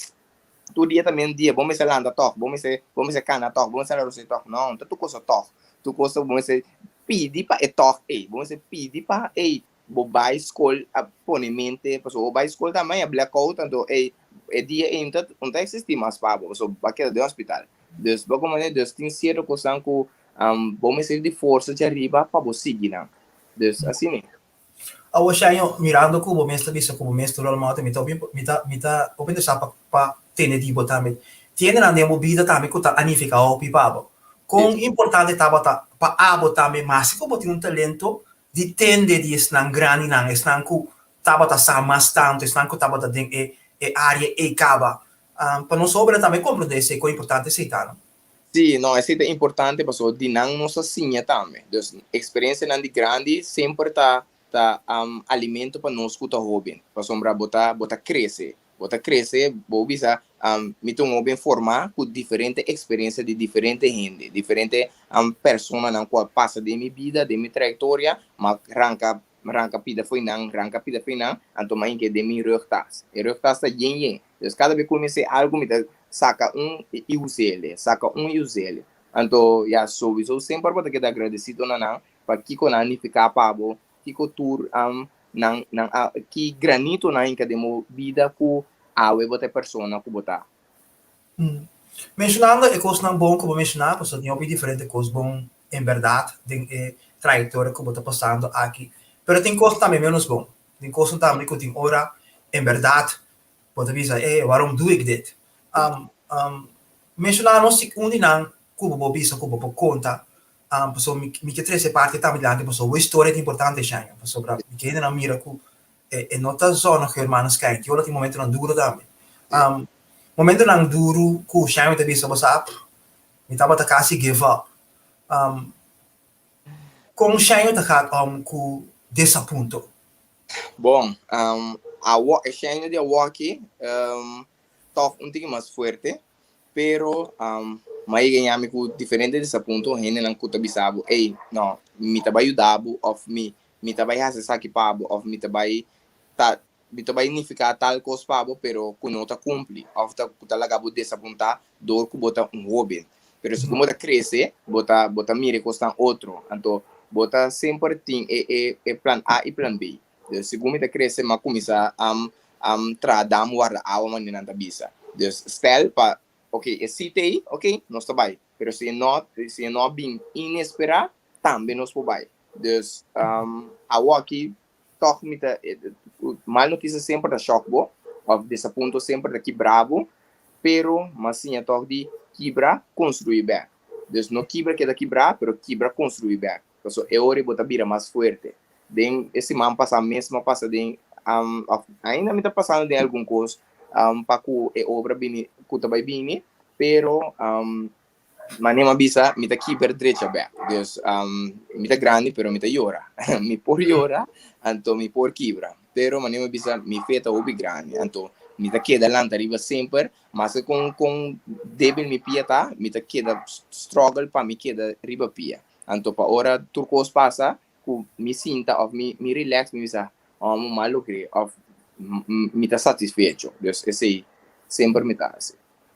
Tur dia ta men dia, bo mester lanta tòg, bo mester bo mester kana tòg, bo mester hala rosé tòg. No, no ta tur cosa tòg. Tur cosa bo mester pidi pa e tòg ei. Bo mester pidi pa ei bo bai skol a pone mente, pasobra bo bai skol tambe a blackout, anto ei e dia ei no ta no ta eksistí mas pa bo, pasobra bo a keda den hospital. Dus bo komprendé? Dus tin sierto kosnan ku bo mester di forsa djariba pa bo sigui nan. Dus asina. Awor Shaño, mirando ku bo mes ta bisa ku bo mes ta rol model, mi ta hopi mi ta mi ta hopi interesá pa pa tende di bo tambe. Tin hendenan den bo bida tambe ku ta a nifiká hopi pa bo. Kon importante tabata pa abo tambe maske ku bo tin un talento di tende di esnan grandinan, esnan ku tabata sa mas tantu, esnan ku tabata den e e área ei kaba. Pa nos hóbennan tambe komprendé esei, kon importante esei ta, no? Sí, no, esei ta importante pasobra di nan nos a siña tambe. Dus eksperensianan di grandi semper ta ta alimento pa nos ku ta hóben. Pasobra bo ta bo ta krese, bo ta krese, bo bisa mi ta un hóben formá ku diferente eksperensia di diferente hende, diferente personanan ku a pasa den mi bida, den mi trayektoria, m'a ranka ranka pida fo'i nan, ranka pida fo'i nan, anto m'a hinka den mi rugtas. E rugtas ta yen yen. Dus kada bes ku mi hasi algu mi ta saka un i us'el, saka un i us'el. Anto ya souiso semper bo ta keda agradesido na nan pa kiko nan a nifiká pa bo, kiko tur nan nan a ki granito nan hinka den bo bida ku awe bo ta e persona ku bo ta. Menshonando e kosnan bon ku bo menshoná, pasobra tin hopi diferente kos bon en bèrdat den e trayektoria ku bo ta pasando aki, pero tin kos tambe ménos bon, tin kosnan tambe ku tin ora en bèrdat bo ta bisa, e waarom doe ik dit? Menshoná nos si un di nan ku bo por bisa ku bo por konta, pasobra mi mi ke trese e parti tambe dilanti pasobra bo historia ta importante Shania, pasobra mi ke hendenan mira ku e no ta zonnige maneschijn, tin ora tin momentonan duro tambe. Momentonan duru ku Shania ta bisa bo sa, mi tabata kasi give up. Kon Shania ta gaat om ku desapunto? Bon, awo e Shania di awoki tòg un tiki mas fuerte, pero mi a yega ñami ku diferente desapunto, hendenan ku ta bisa bo, ey, no, mi ta bai yuda bo òf mi mi ta bai hasi esaki pa bo òf mi ta bai ta mi ta bai nifiká tal kos pa bo, pero ku no ta kumpli òf ta ku ta laga bo desapuntá dor ku bo ta un hóben. Pero segun bo ta krese, bo ta bo ta mira e kosnan otro, anto bo ta semper tin e e e plan A i plan B. Dus segun mi ta krese mi a kuminsá traha dam warda awa manera nan ta bisa. Dus stel pa ok e si ta ei, ok nos ta bai, pero si e no si e no a bin inesperá tambe nos por bai. Dus awoki tòg mi ta mal notisia semper ta shòk bo òf desapunto semper ta kibra bo, pero mi a siña tòg di kibra konstruí bèk. Dus no kibra keda kibrá pero kibra konstruí bèk. Pasobra e ora ei bo ta bira mas fuerte. Den e siman pasá mes mi a pasa den òf ainda mi ta pasando den algun kos pa ku e obra bini ku ta bai bini, pero manera mi a bisa mi ta kibra drecha bèk. Dus mi ta grandi pero mi ta yora. Mi por yora anto mi por kibra, pero manera mi a bisa mi fe ta hopi grandi anto mi ta keda lanta riba semper maske kon kon debil mi pia ta mi ta keda struggle pa mi keda riba pia. Anto pa ora tur kos pasa ku mi sinta òf mi mi relax mi bisa oh mi mal logr'é òf mi ta satisfecho. Dus esei semper mi ta hasi.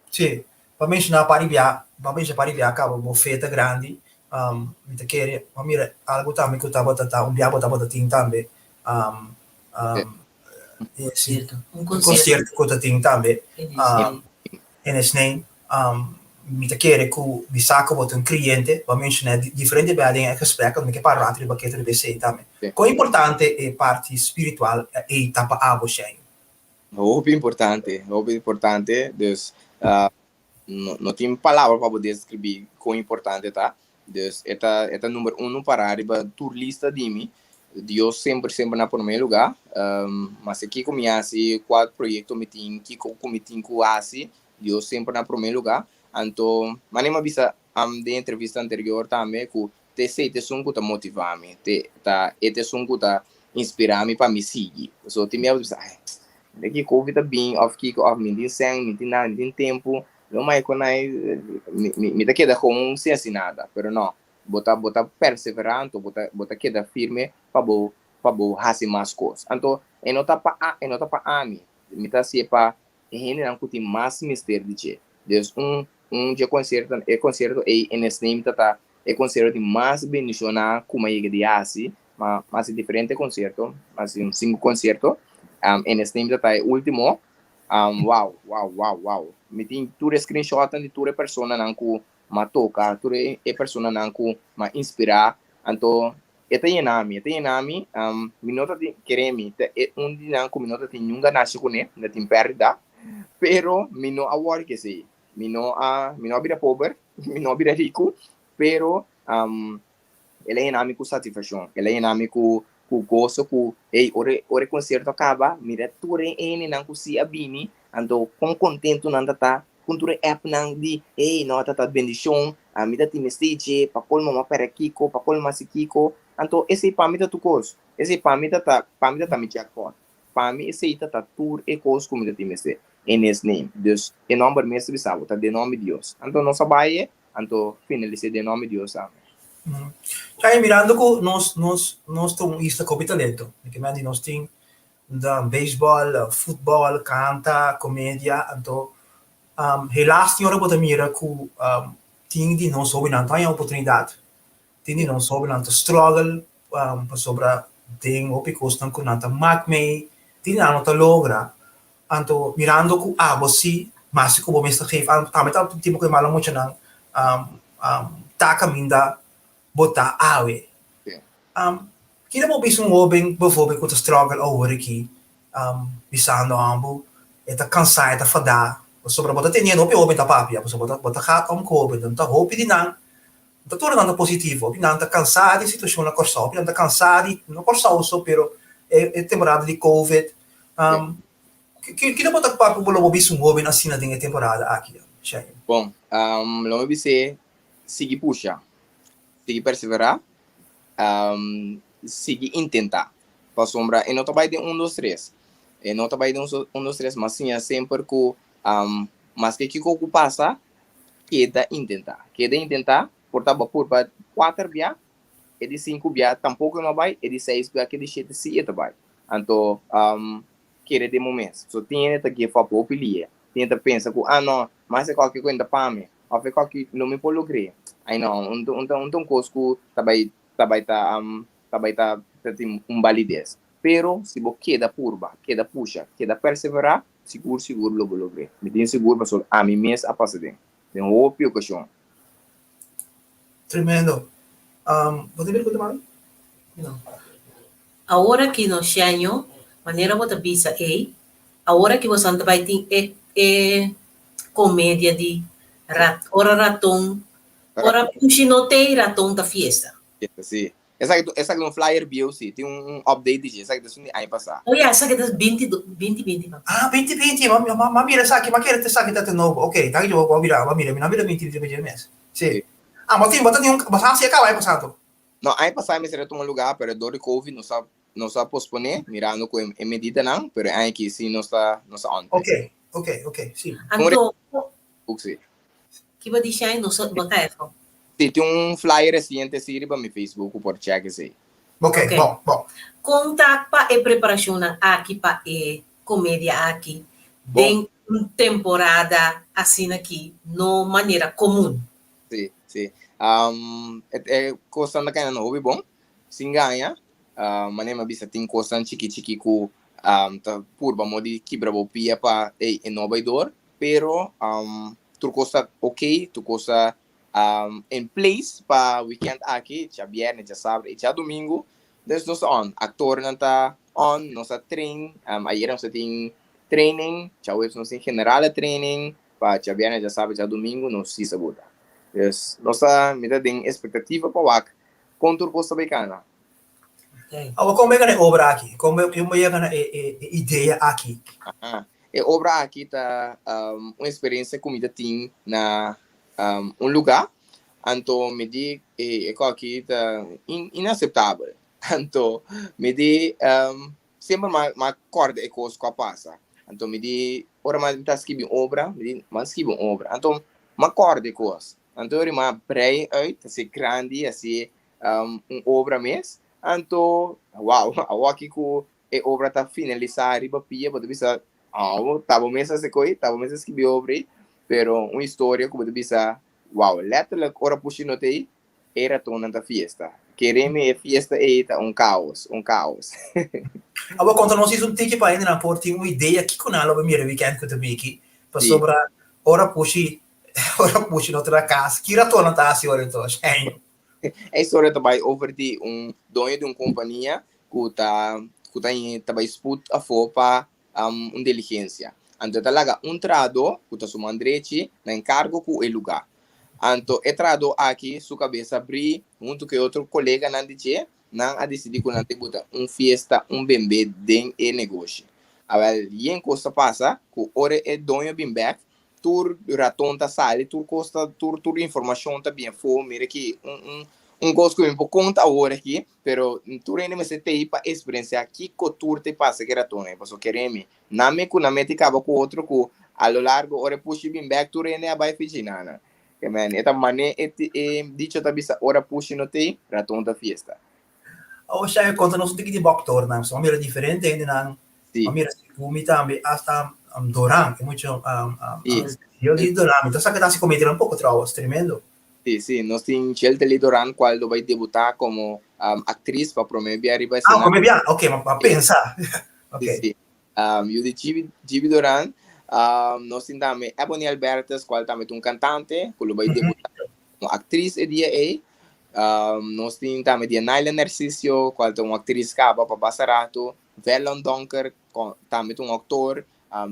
Sí, pa menshoná par di bia, pa menshoná par di bia kaba bo fe ta grandi, mi ta kere, bo a mira algu tambe ku tabata ta un bia bo tabata tin tambe, Un un konsierto ku ta tin tambe in his name. Mi ta kere ku mi sa ku bo ta un kreyente, bo a menshoná diferente bia den e gesprek, mi ke para un ratu riba ketu riba esei tambe. Kon importante e parti spiritual ei ta pa abo, Shane? Hopi importante, hopi importante. Dus no no tin palabra pa bo deskribí kon importante ta. Dus e ta e ta number uno pará riba tur lista di mi. Dios semper semper na promé lugá. Maske kiko mi hasi, kua proyekto mi tin, kiko ku mi tin ku hasi, Dios semper na promé lugá. Anto manera mi a bisa den entrevista anterior tambe ku Ta esei ta esun ku ta motivá mi, te ta e ta esun ku ta inspirá mi pa mi sigui. Pasobra tin biaha bo ta bisa, ai, de ki covid a bin òf kiko òf mi no tin sèn, mi no tin nada, mi no tin tempu, lo mai ku nai mi mi mi ta keda kon sin hasi nada. Pero no, bo ta bo ta perseverá anto bo ta bo ta keda firme pa bo pa bo hasi mas kos. Anto e no ta pa e no ta pa ami, mi ta hasié pa e hendenan ku tin mas mester di dje. Dus un un dje konsierto e konsierto ei in his name ta ta e konsierto di mas bendishoná ku mi a yega di hasi. Mi a hasi diferente konsierto, mi a hasi un sinku konsierto. In his name ta ta e último. Wow, wow, wow, wow. Mi tin tur e screenshotnan di tur e personanan ku mi a toka, tur e personanan ku mi a inspirá. Anto E ta yena mi, e ta yena mi, mi no ta tin, kere mi, ta e un di nan ku mi no ta tin niun ganashi kuné, mi ta tin pèrdida, pero mi no a wòri k'esei, mi no a, mi no a bira pober, mi no a bira riku, pero el a yena mi ku satisfakshon, el a yena mi ku ku goso ku, hey, ora e ora e konsierto a kaba, mira tur e hendenan ku si a bini, anto kon kontentu nan ta ta, Con tur e appnan di hey no ta ta bendicion, ami ta tin mester dje, pa colmo mi a perde kico, pa colmo mi a haci kico. Anto esey pa mi ta tur cos. Esey pa mi ta ta, pa mi ta ta mi jackpot. Pa mi esey ta ta tur e cos cu mi ta tin mester. In his name. Dus e nomber mes ta bisa bo, ta den nomber di Dios. Anto nos a bay e, anto finalise den nomber di Dios tambe. Chai, mirando cu nos, nos, nos ta un isla cu hopi talento, di ke manera nos tin Dan beisbòl, futbòl, kanta, komedia, anto helaas tin ora bo ta mira ku Tin di nos hóbennan ta haña oportunidat, tin di nos hóbennan ta struggle pasobra den hopi kosnan ku nan ta mak mei, tin di nan no ta logra. Anto mirando ku abo si, mas ku bo mes ta geef aan, tambe ta tipo ku e mala muchanan ta kaminda bo ta awe. Kiko bo bisa un hóben bijvoorbeeld ku ta struggle awor aki, bisando ambu e ta kansá, e ta fadá, pasobra bo ta teniendo hopi hóben ta papia, pasobra bo ta gaat om ku hóben, ta hopi di nan, no ta tur nan ta positivo, hopi nan ta kansá di situashon na Kòrsou, hopi nan ta kansá di, no Kòrsou so, pero e temporada di covid. Kiko bo ta papia ku bo lo bo bisa un hóben asina den e temporada aki, Shane? Bon, lo mi bis'é sigui pusha, sigui perseverá, sigui intentá. Pasobra e no ta bai den un dos tres. E no ta bai den un dos tres, mas siña semper ku maske kiko ku pasa, keda intentá. Keda intentá, por ta bo purba kuater bia, e di sinku bia tampoko e no a bai, e di seis bia ku e di shete si e ta bai. Anto kere den bo mes. So tin hende ta give up hopi lia. Tin hende ta pensa ku, ah no, mas e koki ku e ta pa mi. Of e koki no mi por logr'é. Ai no, un ta un ta un kos ku ta bai ta bai ta ta bai ta ta tin un balides. Pero si bo keda purba, keda pusha, keda perseverá, sigur sigur lo bo logr'é. Mi tin sigur pasobra ami mes a pasa den den hopi okashon. Tremendo. Bo tin pregunta mami? No. Awor aki no Sheño, manera bo ta bisa ei, awor aki boso ta bai tin e e komedia di rat ora raton ora pushi no tei raton ta fiesta. Fiesta si. Esaki esaki ta un flyer bieu si, tin un update di dje, esaki ta esun di aña pasá. Oh ya, esaki ta binti binti binti pa. Ah binti binti, m'a m'a mira esaki, m'a kere esaki ta nobo, ok, danki bo a mira, m'a mira, mi no a mira binti binti pa dje mes. Si. Ah bo tin bo ta tin un bo sa si a kaba aña pasá anto? No, aña pasá mester a tuma lugá, pero dor di covid nos a nos a posponé mirando ku e medidanan, pero e aña aki sí nos ta nos ta on. Ok, ok, ok, sí. Anto, Boek sí. ki bo di Shai? Nos a bo ta efo. Sí, tin un flyer resiente sí riba mi Facebook ku por check esei. Ok, Ok. bon, bon. Kon ta pa e preparashonnan aki pa e komedia aki Bon. den un temporada asina ki no manera komun? Sí, sí. E, e kosnan ta kaina hopi bon, sin gaña. Manera mi a bisa tin kosnan chiki chiki ku ta purba mo di kibra bo pia pa ey e no bai door, pero tur kos ta ok, tur kos ta in place pa weekend aki, djabièrnè, djasabra i djadumingu. Dus nos ta on, aktornan ta on, nos a train, ayera nos a tin training, djaweps nos tin generale training, Pa djabièrnè, djasabra, djadumingu nos si sa buta. Dus nos ta mi ta den espektativa pa wak kon tur kos ta bai kana. Awor kon bo yega na e obra aki? Kon bo yega na e idea aki? Aha. E obra aki ta un eksperensia ku mi ta tin na un lugá. Anto mi di e kos aki ta inaseptabel. Anto mi di Semper m'a m'a kòrda e kos ku a pasa. Anto mi di, ora m'a ta skibi un obra, mi di, m'a skibi un obra. Anto m'a kòrda e kos. Anto ora m'a brei uit, hasié grandi, hasié un obra mes. Anto, wou, awor ku e obra ta finalisá riba pia, bo ta bisa, oh, ta bo mes hasi koi, ta bo mes a skibi e obra ei. Pero un historia ku bo ta bisa, wou, lètterlik ora pushi no ta ei, E ratonnan ta fiesta. Kere mi e fiesta ei ta un kaos, un kaos. Awor konta nos is un tiki pa hendenan por tin un idea kiko nan lo bai mira weekend ku ta biki, pasobra ora pushi ora pushi no ta na kas, ki ratonnan ta hasi ora enton, Shane? E historia ta bai over di un doño di un kompania ku ta ku ta ta bai sput afó pa un diligensia. Anto e ta laga un trahadó ku ta su man drechi na enkargo ku e lugá. Anto e trahadó aki su kabes a brí huntu ku e otro koleganan di dje, nan a disidí ku nan ta buta un fiesta, un bembé den e negoshi. Awèl, yen kos ta pasa ku ora e doño bin bèk, tur raton ta sali, tur kos ta, tur tur informashon ta bien afó. Mira ki un un un kos ku mi por konta awor aki, pero tur hende mester t'ei pa eksperensiá kiko tur ta pasa ku e ratonnan ei. Pasobra kere mi, Nan me ku nan mete kaba ku otro ku a lo largo ora e pushi bin bek tur hende a bai fichi nana. Ke men e ta mane e e dicho ta bisa ora pushi no tei, raton ta fiesta. Awo Shai konta nos un tiki di bo aktornan, pasobra mi mira diferente hendenan, Si. mi mira Sigumi tambe hasta Doran, e mucha Si. Yo di Doran, mi ta sa ke ta hasi komedionan poko trouwens, tremendo. Sí, sí, nos tin Sheltely Doran cual lo bay debuta como actriz pa prome bia riba Ah, escena. prome bia, ok, ma pensa. Ok. Sí, sí. Yu di Gibi, Gibi Doran. Nos tin tambe Ebony Albertus cual tambe ta un cantante cu lo bay debuta como actriz e dia ey. Nos tin tambe Dianaila Narciso cual ta un actriz caba pa basta rato. Verlon Donker tambe ta un actor.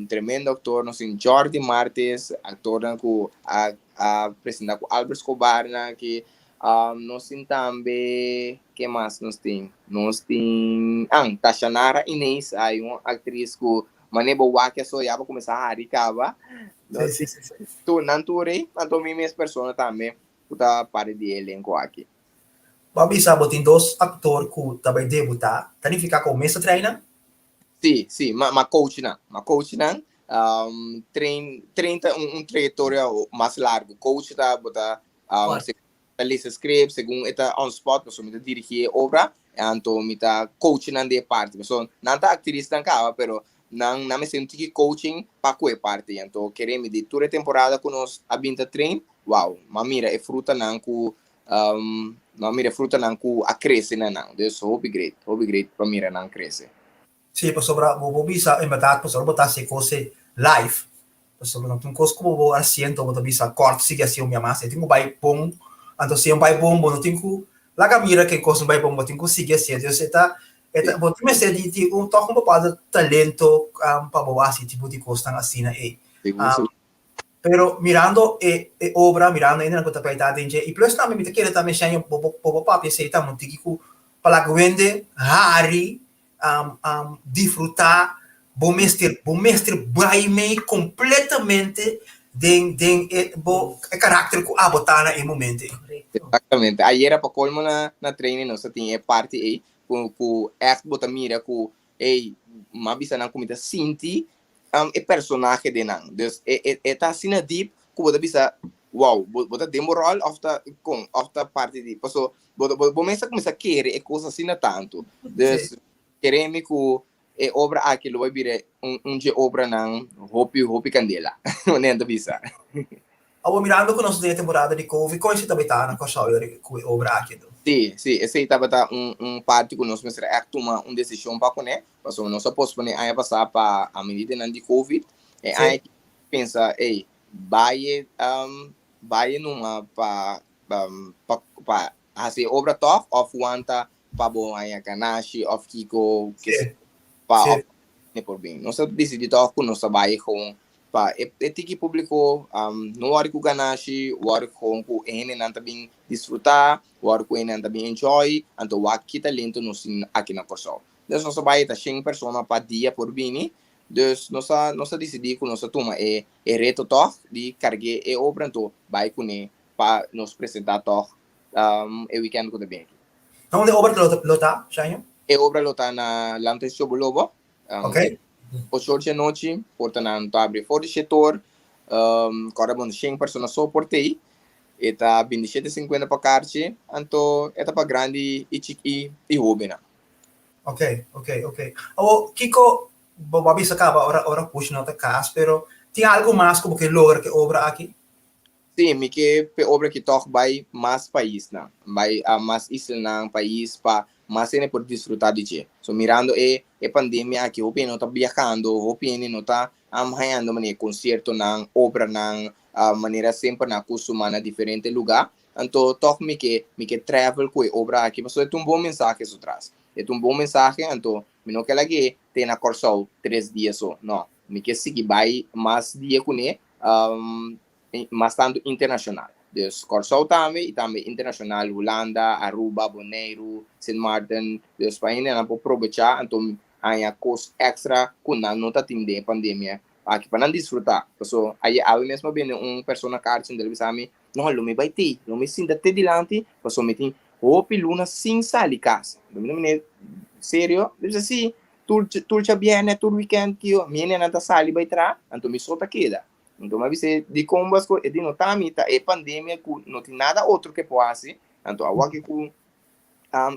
Tremendo actor, nos tin Jordi Martes, actornan cu a a presenta cu Albert Escobar nan aki. Nos tin tambe, ke mas nos tin? Nos tin, ah, Tashanara Inés, hay un actriz cu mane bo wak eso ya bo cuminsa hari caba. Sí, sí, sí, sí. Tur, nan tur ei, anto mi mes persona tambe cu ta parti di e elenco aki. Bo a bisa bo tin dos actor cu ta bay debuta, ta nifica cu bo mes ta traina? Sí, sí, ma, ma coach nan, ma coach nan, um, train, train ta un, un trayectoria mas largo. Coach ta, bo ta, um, Fuerte. ta lesa script, segun e ta on spot, pasobra mi ta dirigi e obra, anto mi ta coach nan di e parti. Pasobra nan ta actriz-nan caba, pero nan, nan mester un tiki coaching pa cu e parti. Anto kere mi di tur e temporada cu nos a bin ta train, wow, m'a mira e frutanan cu, um, m'a mira e frutanan cu a crece na nan. Dus hopi great, hopi great pa mira nan crece. Sí, pasobra bo por bisa en berdad pasobra bo ta haci e cos ei live, pasobra no ta un cos cu bo por haciendo bo ta bisa kort sigui haci un bia mas, e tin cu bay bon, anto si e bay bon bo no tin cu laga mira cu e cos no bay bon, bo tin cu sigui haci, entonces e ta e ta bo tin mester di di un toch un bepaaldo talento pa bo haci tipo di cosnan asina ei. Sigur, sigur. Pero mirando e e obra, mirando hendenan ku ta bai ta den dje, i plus tambe mi ta kere tambe Shania bo bo bo papia esei ta un tiki ku pa laga wende hari, disfrutá, bo mester bo mester bai mei kompletamente den den e bo e karakter ku abo ta na e momento ei. Exactamente. Ayera pa colmo na na training nos a tin e parti ei ku ku echt bo ta mira ku ey m'a bisa nan ku mi ta sinti e personahe den nan. Dus e e e ta asina deep ku bo ta bisa wow, bo bo ta den bo ròl òf ta kon òf ta parti di paso bo bo bo mes a kuminsá kere e kos asina tantu. Dus kere mi ku e obra aki lo bai bira un un dje obranan hopi hopi kandela, manera nan ta bisa. Awor mirando ku nos den e temporada di Covid, kon esei tabata na Kòrsou ku e obra aki anto? Sí, sí, esei tabata un un parti ku nos mester ègt tuma un desishon pa kuné, pasobra nos a posponé aña pasá pa a medidanan di Covid. E aña aki pensa, ey, bai bai numa pa pa pa hasi e obra tòg òf wanta pa bo haña ganashi òf kiko pa òf ne por bin. Nos a disidí tòg ku nos ta bai gewoon pa e e tiki públiko no wòri ku ganashi, wòri gewoon ku e hendenan ta bin disfrutá, wòri ku e hendenan ta bin enjoy, anto wak ki talento nos tin aki na Kòrsou. Dus nos a bai ta shen persona pa dia por bini, dus nos a nos a disidí ku nos a tuma e e reto tòg di karg'é e obra anto bai kuné pa nos presentá tòg e wikènt ku ta bin aki. Na unda e obra lo ta, Shaño? E obra lo ta na Lantes Chobolobo. Ok. Ocho or di anochi, portanan ta abri for di shete or. Kòrda bon, shen persona so por tei. E ta 27.50 pa karchi, anto e ta pa grandi i chiki i hóbennan. Ok, ok, ok. Awor, kiko bo a bisa kaba ora ora push no ta kas, pero tin algu mas ku bo ke logra ku e obra aki? Sí, mi ke p'e obra aki tòg bai mas paisnan, bai mas islanan, pais pa mas hende por disfrutá di dje. So mirando e e pandemia aki hopi hende no ta biahando, hopi hende no ta hañando manera konsiertonan, obranan, manera semper nan a kustumá na diferente lugá. Anto tòg mi ke mi ke travel ku e obra aki pasobra e ta un bon mensahe su tras. E ta un bon mensahe anto mi no ke lag'é te na Kòrsou tres dia so, no. Mi ke sigui bai mas dia kuné. Mas tantu internashonal. Dus Kòrsou tambe i tambe internashonal, Hulanda, Aruba, Boneiru, Sint Maarten. Dus pa hendenan por probechá anto haña kos èkstra ku nan no ta tin den e pandemia aki pa nan disfrutá. Paso aye awe mes mi a bende un persona karchi anto el a bisa mi, No, lo mi bai tei, lo mi sinta te dilanti paso mi tin hopi luna sin sali kas. Anto mi ta mira serio? El a bisa si, tur tur djabièrnè, tur wikènt kio mi hendenan ta sali bai traha anto mi so ta keda. Anto mi a bis'é, Dikon bo a skohe? E di, No ta mi, ta e pandemia ku no tin nada otro ke por hasi. Anto awor ke ku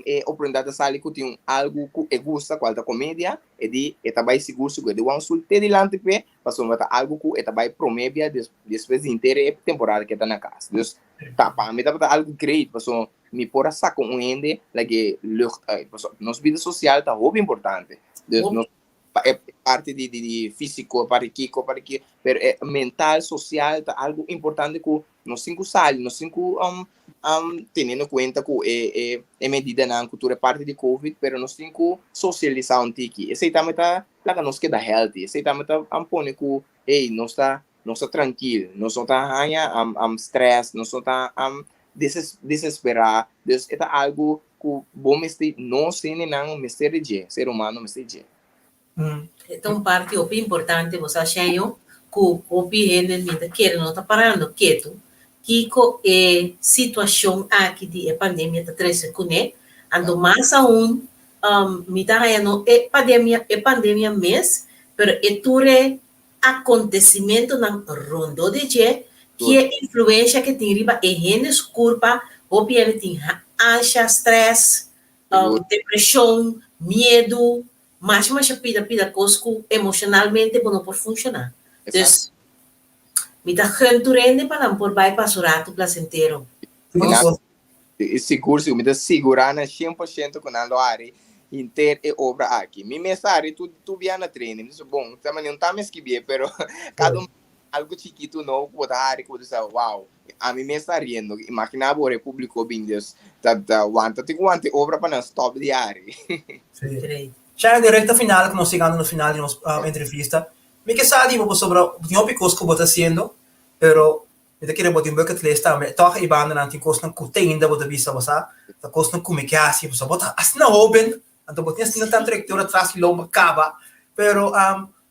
e oportunidat a sali ku tin un algu ku e gusta, kual ta komedia, e di e ta bai sigur sigur. E di wan sul te dilanti p'e, pasobra ta algu ku e ta bai promé bia despues di henter e temporada ku e ta na kas. Dus, Ta pa mi tabata algu great paso mi por a saka un hende lag'e lucht uit paso nos bida sosial ta hopi importante. Dus nos pa e parti di di di físiko, e parti kiko, parti ki, pero e mental, sosial ta algu importante ku nos tin ku sali, nos tin ku teniendo kuenta ku e e e medidanan ku tur e parti di covid, pero nos tin ku sosialisá un tiki. Esei tambe ta laga nos keda healthy, esei tambe ta pone ku hey nos ta nos ta trankil, nos no ta haña stress, nos no ta desesperá. Dus e ta algu ku bo mester, nos hendenan mester di dje, ser humano mester di dje. E ta un parti hopi importante, bo sa Sheño, ku hopi hende mi ta kere no ta parando ketu kiko e situashon aki di e pandemia ta trese kuné. Anto mas aun mi ta haña no e pandemia e pandemia mes, pero e tur e Acontecimentonan rondó di dje, ki e influencia ke tin riba e hende su curpa, hopi hende tin ansha, stress, depresion, miedu, masha masha pida pida cos cu emocionalmente bo no por funciona. Dus, mi ta gun tur hende pa nan por bay pasa un rato placentero. Sigur sigur, mi ta sigurá na 100% ku nan lo hari henter e obra aki. Mi mes a hari tur tur bia na training. Mi ta bisa, bon, ta manera un ta mi skibié, pero kada un algu chikitu nobo ku bo ta hari ku bo ta bisa, wow, ami mes ta hariendo. Imaginá bo ora e públiko bin, dus ta ta wanta tin ku wanta e obra pa nan stòp di hari. Sí. Shana, den rekta final ku nos yegando na final di nos entrevista, mi ke sa di bo pasobra tin hopi kos ku bo ta hasiendo, pero Mi ta kere bo tin bucket list tambe. Tòg e bandanan tin kosnan ku te ainda bo ta bisa bo sa ta kosnan ku mi ke hasi. Pasobra bo ta asina hóben, anto bo tin asina tantu trayektoria tras di lomba kaba. Pero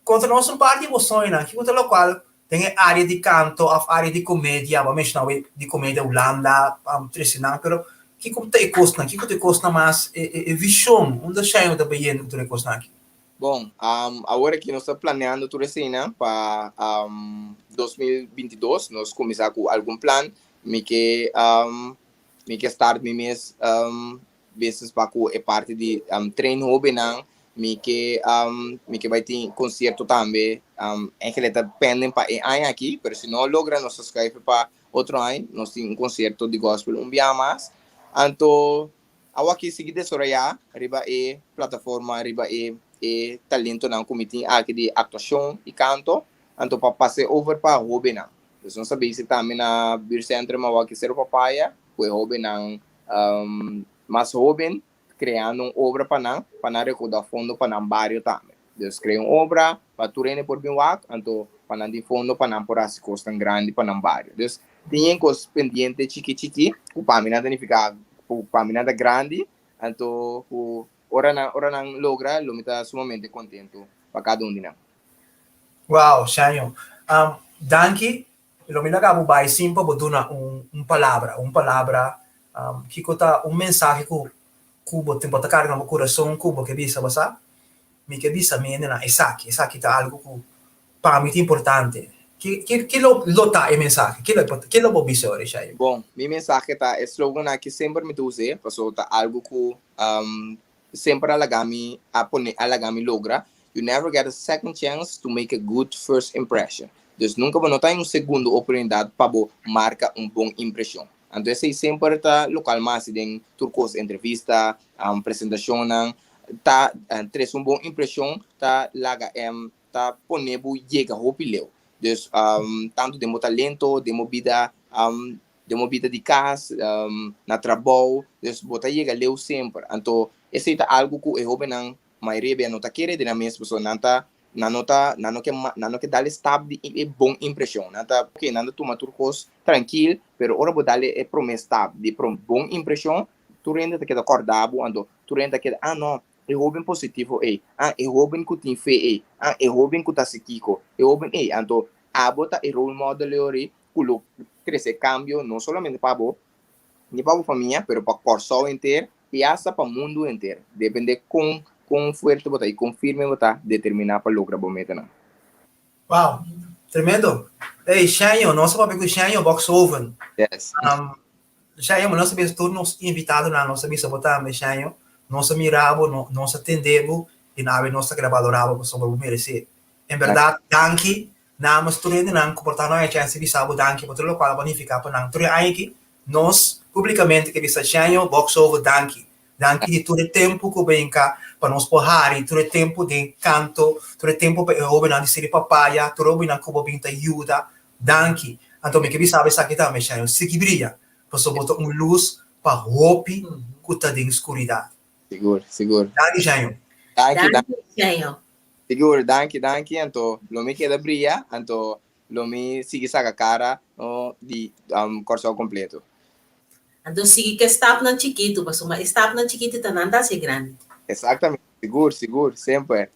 konta nos un par di bo soñonan. Kiko ta lokual den e área di kanto òf área di komedia? Bo a menshoná awe di komedia Hulanda, trese nan. Pero kiko ta e kosnan? Kiko ta e kosnan mas e vishon? Unda Shayno ta bayendo ku tur e kosnan aki? Bon, awor aki nos ta planeando tur eseinan pa 2022. Nos kuminsá ku algun plan. Mi ke mi ke start mi mes business pa ku e parti di train hóbennan. Mi ke mi ke bai tin konsierto tambe. Eigenlijk ta pending pa e aña aki, pero si no logra nos ta skuif pa otro aña. Nos tin un konsierto di gospel un bia mas. Anto Awor aki sigui desaroyá riba e plataforma, riba e e talentonan ku mi tin aki di aktuashon i kanto, anto pa pas'é over pa hóbennan. Dus nos ta bezi tambe na Buurtcentrum awor aki Cerro Papaya ku e hóbennan mas hóben, kreando un obra pa nan, pa nan rekoudá fondo pa nan bario tambe. Dus krea un obra pa tur hende por bin wak, anto pa nan tin fondo pa nan por hasi kosnan grandi pa nan bario. Dus tin yen kos pendiente chiki chiki ku pa mi nan ta nifiká ku pa mi nan ta grandi, anto ku ora nan ora nan logra lo mi ta sumamente kontentu pa kada un di nan. Wow, Shaniel. Danki. Lo mi laga bo bai sin pa bo duna un un palabra, un palabra kiko ta un mensahe ku ku bo tin bo ta karga na bo kurason ku bo ke bisa bo sa mi ke bisa mi hendenan esaki, esaki ta algu ku pa mi ta importante. Ki ki ki lo lo ta e mensahe? Ki lo ki lo bo bisa ora Shai? Bon, mi mensahe ta e slogan aki semper mi ta us'é pasobra ta algu ku semper a laga mi a pone a laga mi logra, you never get a second chance to make a good first impression. Dus nunka bo no ta haña un segundo oportunidat pa bo marka un bon impreshon. Anto esei semper ta lokal mas den tur kos, entrevista, presentashonnan, ta trese un bon impreshon ta laga ta pone bo yega hopi leu. Dus tantu den bo talento, den bo bida den bo bida di kas, na trabou, dus bo ta yega leu semper. Anto esei ta algu ku e hóbennan mayoria bia no ta kere den nan mes pasobra nan ta nan no ta nan no ke nan no ke dal e stap di e bon impreshon. Nan ta oke nan ta tuma tur kos trankil, pero ora bo dal e promé stap di bon impreshon tur hende ta keda kòrda bo, anto tur hende ta keda ah no e hóben positivo ei, ah e hóben ku tin fe ei, ah e hóben ku ta hasi kiko, e hóben ei. Anto abo ta e role model ei ku lo trese kambio no solamente pa bo ni pa bo famia pero pa Kòrsou henter i asta pa mundu henter. Depende kon kon fuerte bo ta i kon firme bo ta determiná pa logra bo metanan. Wow! Tremendo! Ey, Sheño, nos a papia ku Sheño Boxhoven. Yes. Sheño, nos a bisa tur nos invitadonan, nos a bisa bo tambe, Sheño, nos a mira bo, nos a tende bo i awe nos ta keda balorá bo pasobra bo meresé. En bèrdat, danki. Namens tur hendenan ku por ta no haña chèns di bisa bo danki pa tur lokual bo a nifiká pa nan tur e aña aki, nos públikamente ke bisa Sheño Boxover danki. Danki di tur e tempu ku bo hinka pa nos por hari, tur e tempu den kanto, tur e tempu pa e hóbennan di Siri Papaya, tur e hóbennan ku bo bin ta yuda. Danki. Anto mi ke bisa bo esaki tambe, Sheño, sigui bria, pasobra bo ta un lus pa hopi ku ta den skuridat. Sigur, sigur. Danki, Sheño. Danki, danki. Danki, Sheño. Sigur, danki, danki. Anto lo mi keda bria, anto lo mi sigui saka kara no di Kòrsou kompleto. Anto sigui ku e stapnan chikitu, pasobra e stapnan chikitu ta nan ta hasi grandi. Exactamente, sigur, sigur, semper.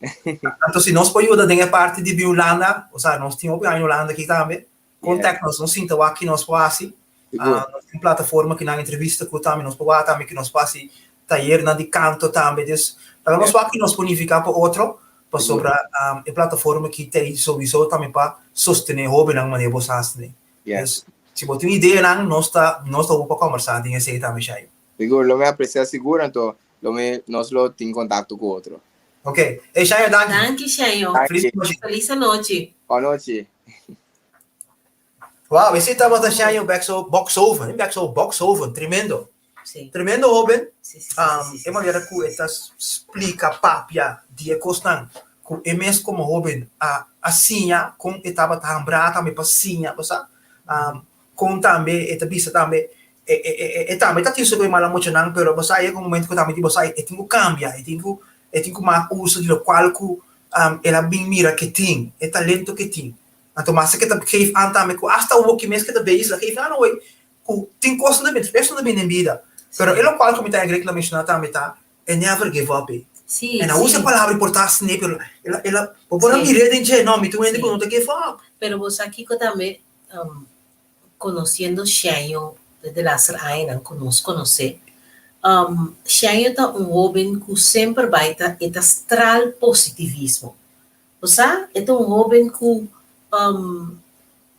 Anto si nos por yuda den e parti di bin Hulanda, osea nos tin hopi aña Hulanda aki tambe, contact nos, nos sinta wak ki nos por hasi. Nos tin plataforma ki nan entrevista ku tambe nos por wak tambe ki nos por hasi tayernan di kanto tambe. Dus laga nos wak ki nos por nifiká pa otro, pasobra e plataforma ki ta ei souiso tambe pa sostené hóbennan manera bo sa hasi. Dus si bo tin ideanan nos ta nos ta open pa kòmbersá den esei tambe Shayo. Sigur, lo mi apresiá sigur anto lo mi nos lo tin kontakto ku otro. Ok, ey Shayo danki. Danki Shayo. Felis nochi. Felis anochi. Bon nochi. Wow, esei tabata Shayo Bexo Boxhoven, no Bexo, Boxhoven, tremendo. Sí. Tremendo hoben. Sí, sí, sí, sí, sí, E manera sí, ku e ta splika, papia di e kosnan ku e mes komo hoben a a siña, kon e tabata hambrá tambe pa siña, bo sa. Kon tambe e ta bisa tambe e e e e tambe ta tin su mala muchanan, pero bo sa yega un momento ku tambe di bo sa e tin ku kambia, e tin ku e tin ku mak uso di lokual ku el a bin mira ke tin, e talento ke tin. Anto mas ke ta geef aan tambe ku asta awoki mes ke ta bezig geef aan awor ku tin kosnan ta bin, esnan ta bin den bida. Pero e lokual ku mi ta agree ku el a menshoná tambe ta e never give up e. Sí, En a usa sí. e palabra por ta asina pero el a el a bo por a Sí. mir'é den dje, no mi ta un hende ku Sí. no ta give up. Pero bo sa kiko tambe, konosiendo Sheño desde laster añanan ku nos konosé, Sheño ta un hóben ku semper bai ta e ta stral positivismo. Bo sa, e ta un hóben ku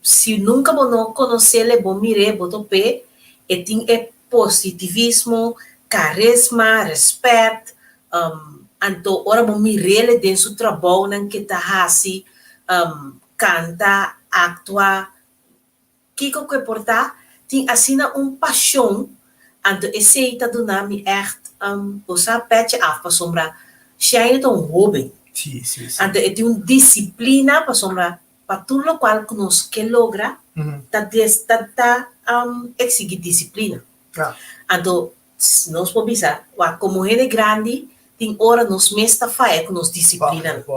si nunka bo no konosele, bo mir'é, bo top'é, e tin e positivismo, karisma, rèspèt, anto ora bo mir'é den su trabounan ke ta hasi, kanta, aktua, Kiko ku e por ta, tin asina un pashon, anto esei ta duna mi ègt bo sa pèchi af pasobra Shane ta un hóben. Sí, sí, sí. Anto e tin un disiplina pasobra pa tur lokual ku nos ke logra ta des ta ta eksigí disiplina. Ja. Anto Nos por bisa, wak, komo hende grandi, tin ora nos mes ta faya ku nos disiplinanan. No.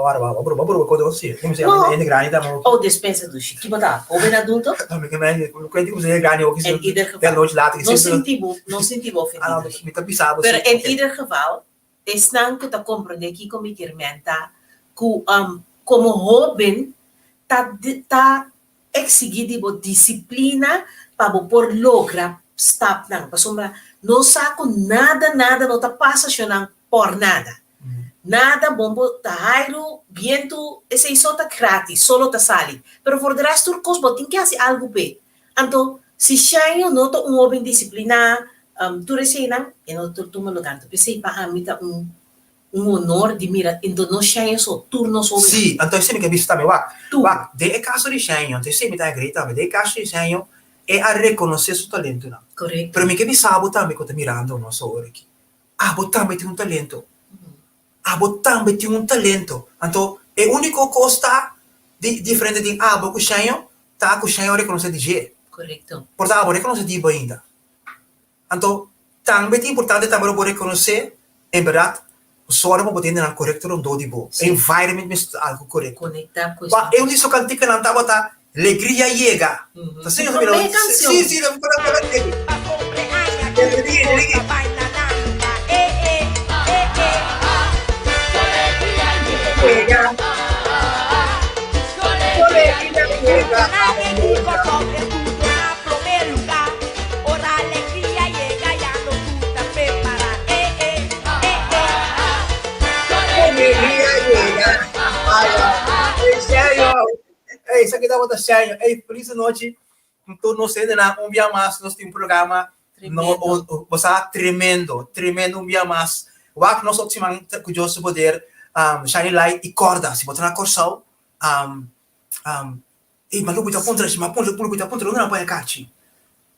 Oh, despensa dushi. Ki bo ta? Hoben adulto? En ieder geval. No sinti bo, no sinti bo ofendi dushi. Pero en ieder geval, esnan ku ta komprendé kiko mi kier men ta ku komo hoben ta ta Exigí di bo disiplina pa bo por logra stapnan, pasobra no sa cu nada nada no ta pasa shonnan por nada. Nada bon bo ta hairu, bientu, esey so ta gratis, solo ta sali, pero for de rest tur cos bo tin ke haci algu p'e. Anto si Shaño no ta un hoben disipliná, tur eseynan e no ta tuma lugar. Anto p'esey pa ami ta un Un honor di mira ento no Sheño so, tur nos hobennan. Sí, anto esei mi ke bisa tambe. Wak, Tur. wak, den e kaso di Sheño, anto esei mi ta agree tambe, den e kaso di Sheño, e a rekonosé su talentonan. Korekto. Pero mi ke bisa bo tambe ku ta mirando nos awor aki, abo tambe tin un talento. Abo tambe tin un talento. Anto e úniko kos ta di diferente den abo ku Sheño, ta ku Sheño a rekonosé di dje. Korekto. Por ta abo rekonosé di bo ainda. Anto, tambe ta importante tambe lo bo rekonosé, en bèrdat, sòru pa bo tin hendenan korekto rondó di bo. Sí. Environment mester ta algu korekto. Konektá ku Wak, e un di su kantikanan tabata Legria Yega. Ta asina Promé kanshon. Sí, sí, ta promé Ey, esaki tabata Sheño. Ey, feliz anochi. Tur nos hendenan, un bia mas nos tin un programa no, bo sa, tremendo, tremendo un bia mas. Wak nos otro siman ku Dios su poder, um, shine light i kòrda, si bo ta na Kòrsou, um, um, Ey, ma loke ta puntra, ma puntra loke ta puntra, unda nan pone karchi?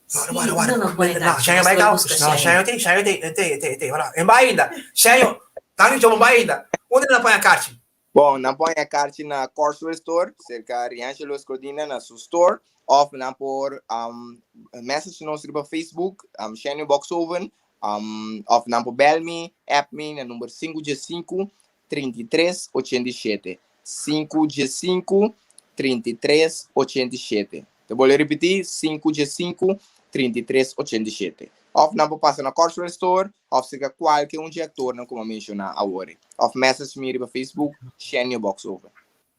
Sí, Wara, wara, unda nan pone No, karchi? Sheño Nos bai bai kau. buska No, Sheño. Sheño te, Sheño te, te, te, te, wala. En bai ainda. Sheño, tanki jobo bai ainda. Unda nan pone karchi? Bon, nan por haña karchi na Corswell Store, serka Riangelo Escordina na su store, òf nan por um, message nos riba Facebook, um, Shenio Boxhoven, um, òf nan por bel mi, app mi na number 515 33 87. 515 33 87. Te bolbe ripití, 515 33 87. Òf nan por pasa na Corswell Store, òf serka kualke un dje aktornan ku mi a menshoná awor. Òf message mi riba Facebook, Shenio Boxhoven.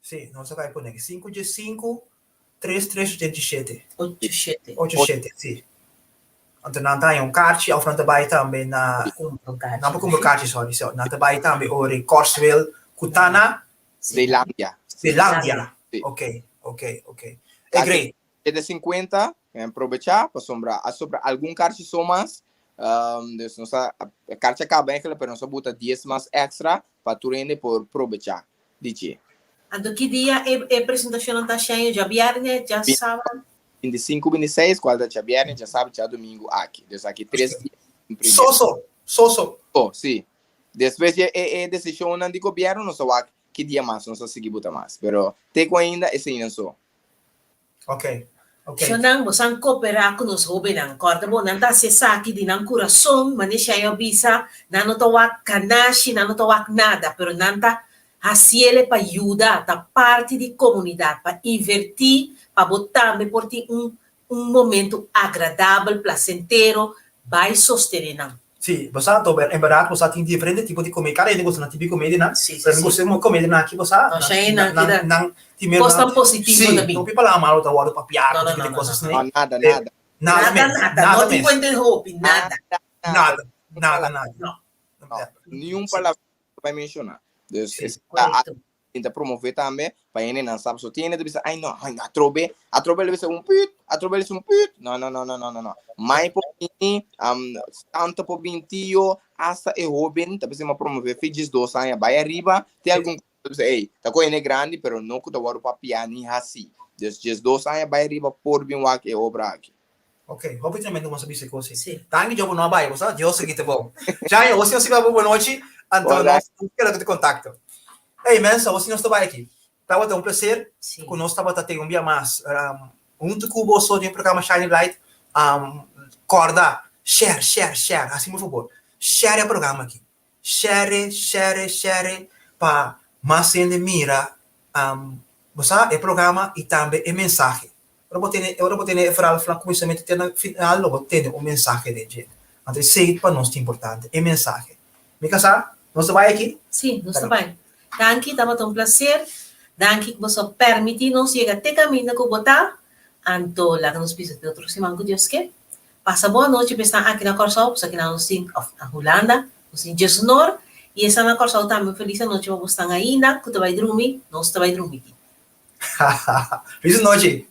Sí, nos a kai pone aki. Sinku dje sinku, tres tres ochenta i shete. Ocho shete. Ocho shete, sí. Anto nan ta haña un karchi òf nan ta bai tambe na Kumpra karchi. Nan por kumpra karchi, sorry. So, nan ta bai tambe ora e Corswell ku ta na Zeelandia. Zeelandia. Sí. Ok, ok, ok. E great. Shete sinkuenta, mi a probechá pasobra a sobra algun karchi so mas. Dus nos a, e karchi a kaba eigenlijk, pero nos a buta dies mas èkstra pa tur hende por probechá di dje. Anto ki dia e e presentashonnan ta Sheño? Djabièrnè, djasabado? 25, 26, kual ta djabièrnè, djasabado, djadumingu aki. Dus aki tres dia. So so, so so. So, si. Despues di e e desishonnan di gobièrnu nos a wak ki dia mas nos a sigui buta mas. Pero te ku ainda eseinan so. Ok, ok. Shonnan, bosan koperá ku nos hóbennan. Kòrda bo, nan ta hasi esaki di nan kurason, manera Shai a bisa, nan no ta wak kanashi, nan no ta wak nada, pero nan ta hasiele pa yuda, ta parti di komunidat, pa invertí pa bo tambe por tin un un momento agradabel, plasentero, bai sostené nan. Sí, bo sa to, en berdad bo sa tin diferente tipo di comedia, cada hende gusta nan tipo di comedianan, Sí, sí, pero mi sí. gusta como comedianan aki bo sa, No, nan, Shai, nan nan, keda nan tin miedo kosnan nan, positivo sí, ta bin. no pi palabra malo ta wordo papiá, No, no, ku no, tipo di no, kosas no. así. No, nada, Eh, nada. nada Nada, mes, nada, nada no tin mes, cuenta hopi, nada. nada, nada, nada. No. No, ni un palabra pa menshoná. Dus Sí. es ta Correcto. ta promové tambe pa hendenan sa. Pasobra tin hende ta bisa, ay no, ay no, atrobe, atrobe lo bisa un püt, atrobe lo bisa un püt. No, no, no, no, no, no, no. Mai por bini, um, tanta por bini, tio, hasta e hóben ta bisa ma promové fi 12 aña bai ariba. Tin algun ta bisa, ey, ta ku hende grandi, pero no ku ta wòrdu papia ni hasi. Dus 12 aña bai ariba por bin wak e obra aki. Ok, hopi tremendo como sa bisa così. Sí. Danki Jobo no bai, bo sa Dios ki te bom. Jaime, você não se vai boa noite, então Hola. nós quero que te contacto. Ei, mensen, você não está vai aqui. Tava um placer. Sí. Conosco tava ter um dia mais. Um, junto com o de programa Shining Light, um, corda, share, share, share, assim por favor. Share o programa aqui. Share, share, share, pa mais gente mira, um, você o programa e também o mensagem. Ora bo tene, ora bo tene vooral van começamento te na final lo bo tene un mensahe den dje. Anto esei pa nos ta importante, e mensahe. Mi kasá, nos ta bai aki? Sí, nos ta bai. Danki, tabata un placer. Danki ku boso a permití nos yega te kaminda ku bo ta. Anto laga nos bisa te otro siman ku Dios ke. Pasa bon anochi pa esnan aki na Kòrsou, pasobra kinan nos tin, òf na Hulanda, nos tin djesnor, i esnan na Kòrsou tambe un felis anochi pa bosnan ainda ku ta bai drumi, nos ta bai drumi aki. Felis nochi!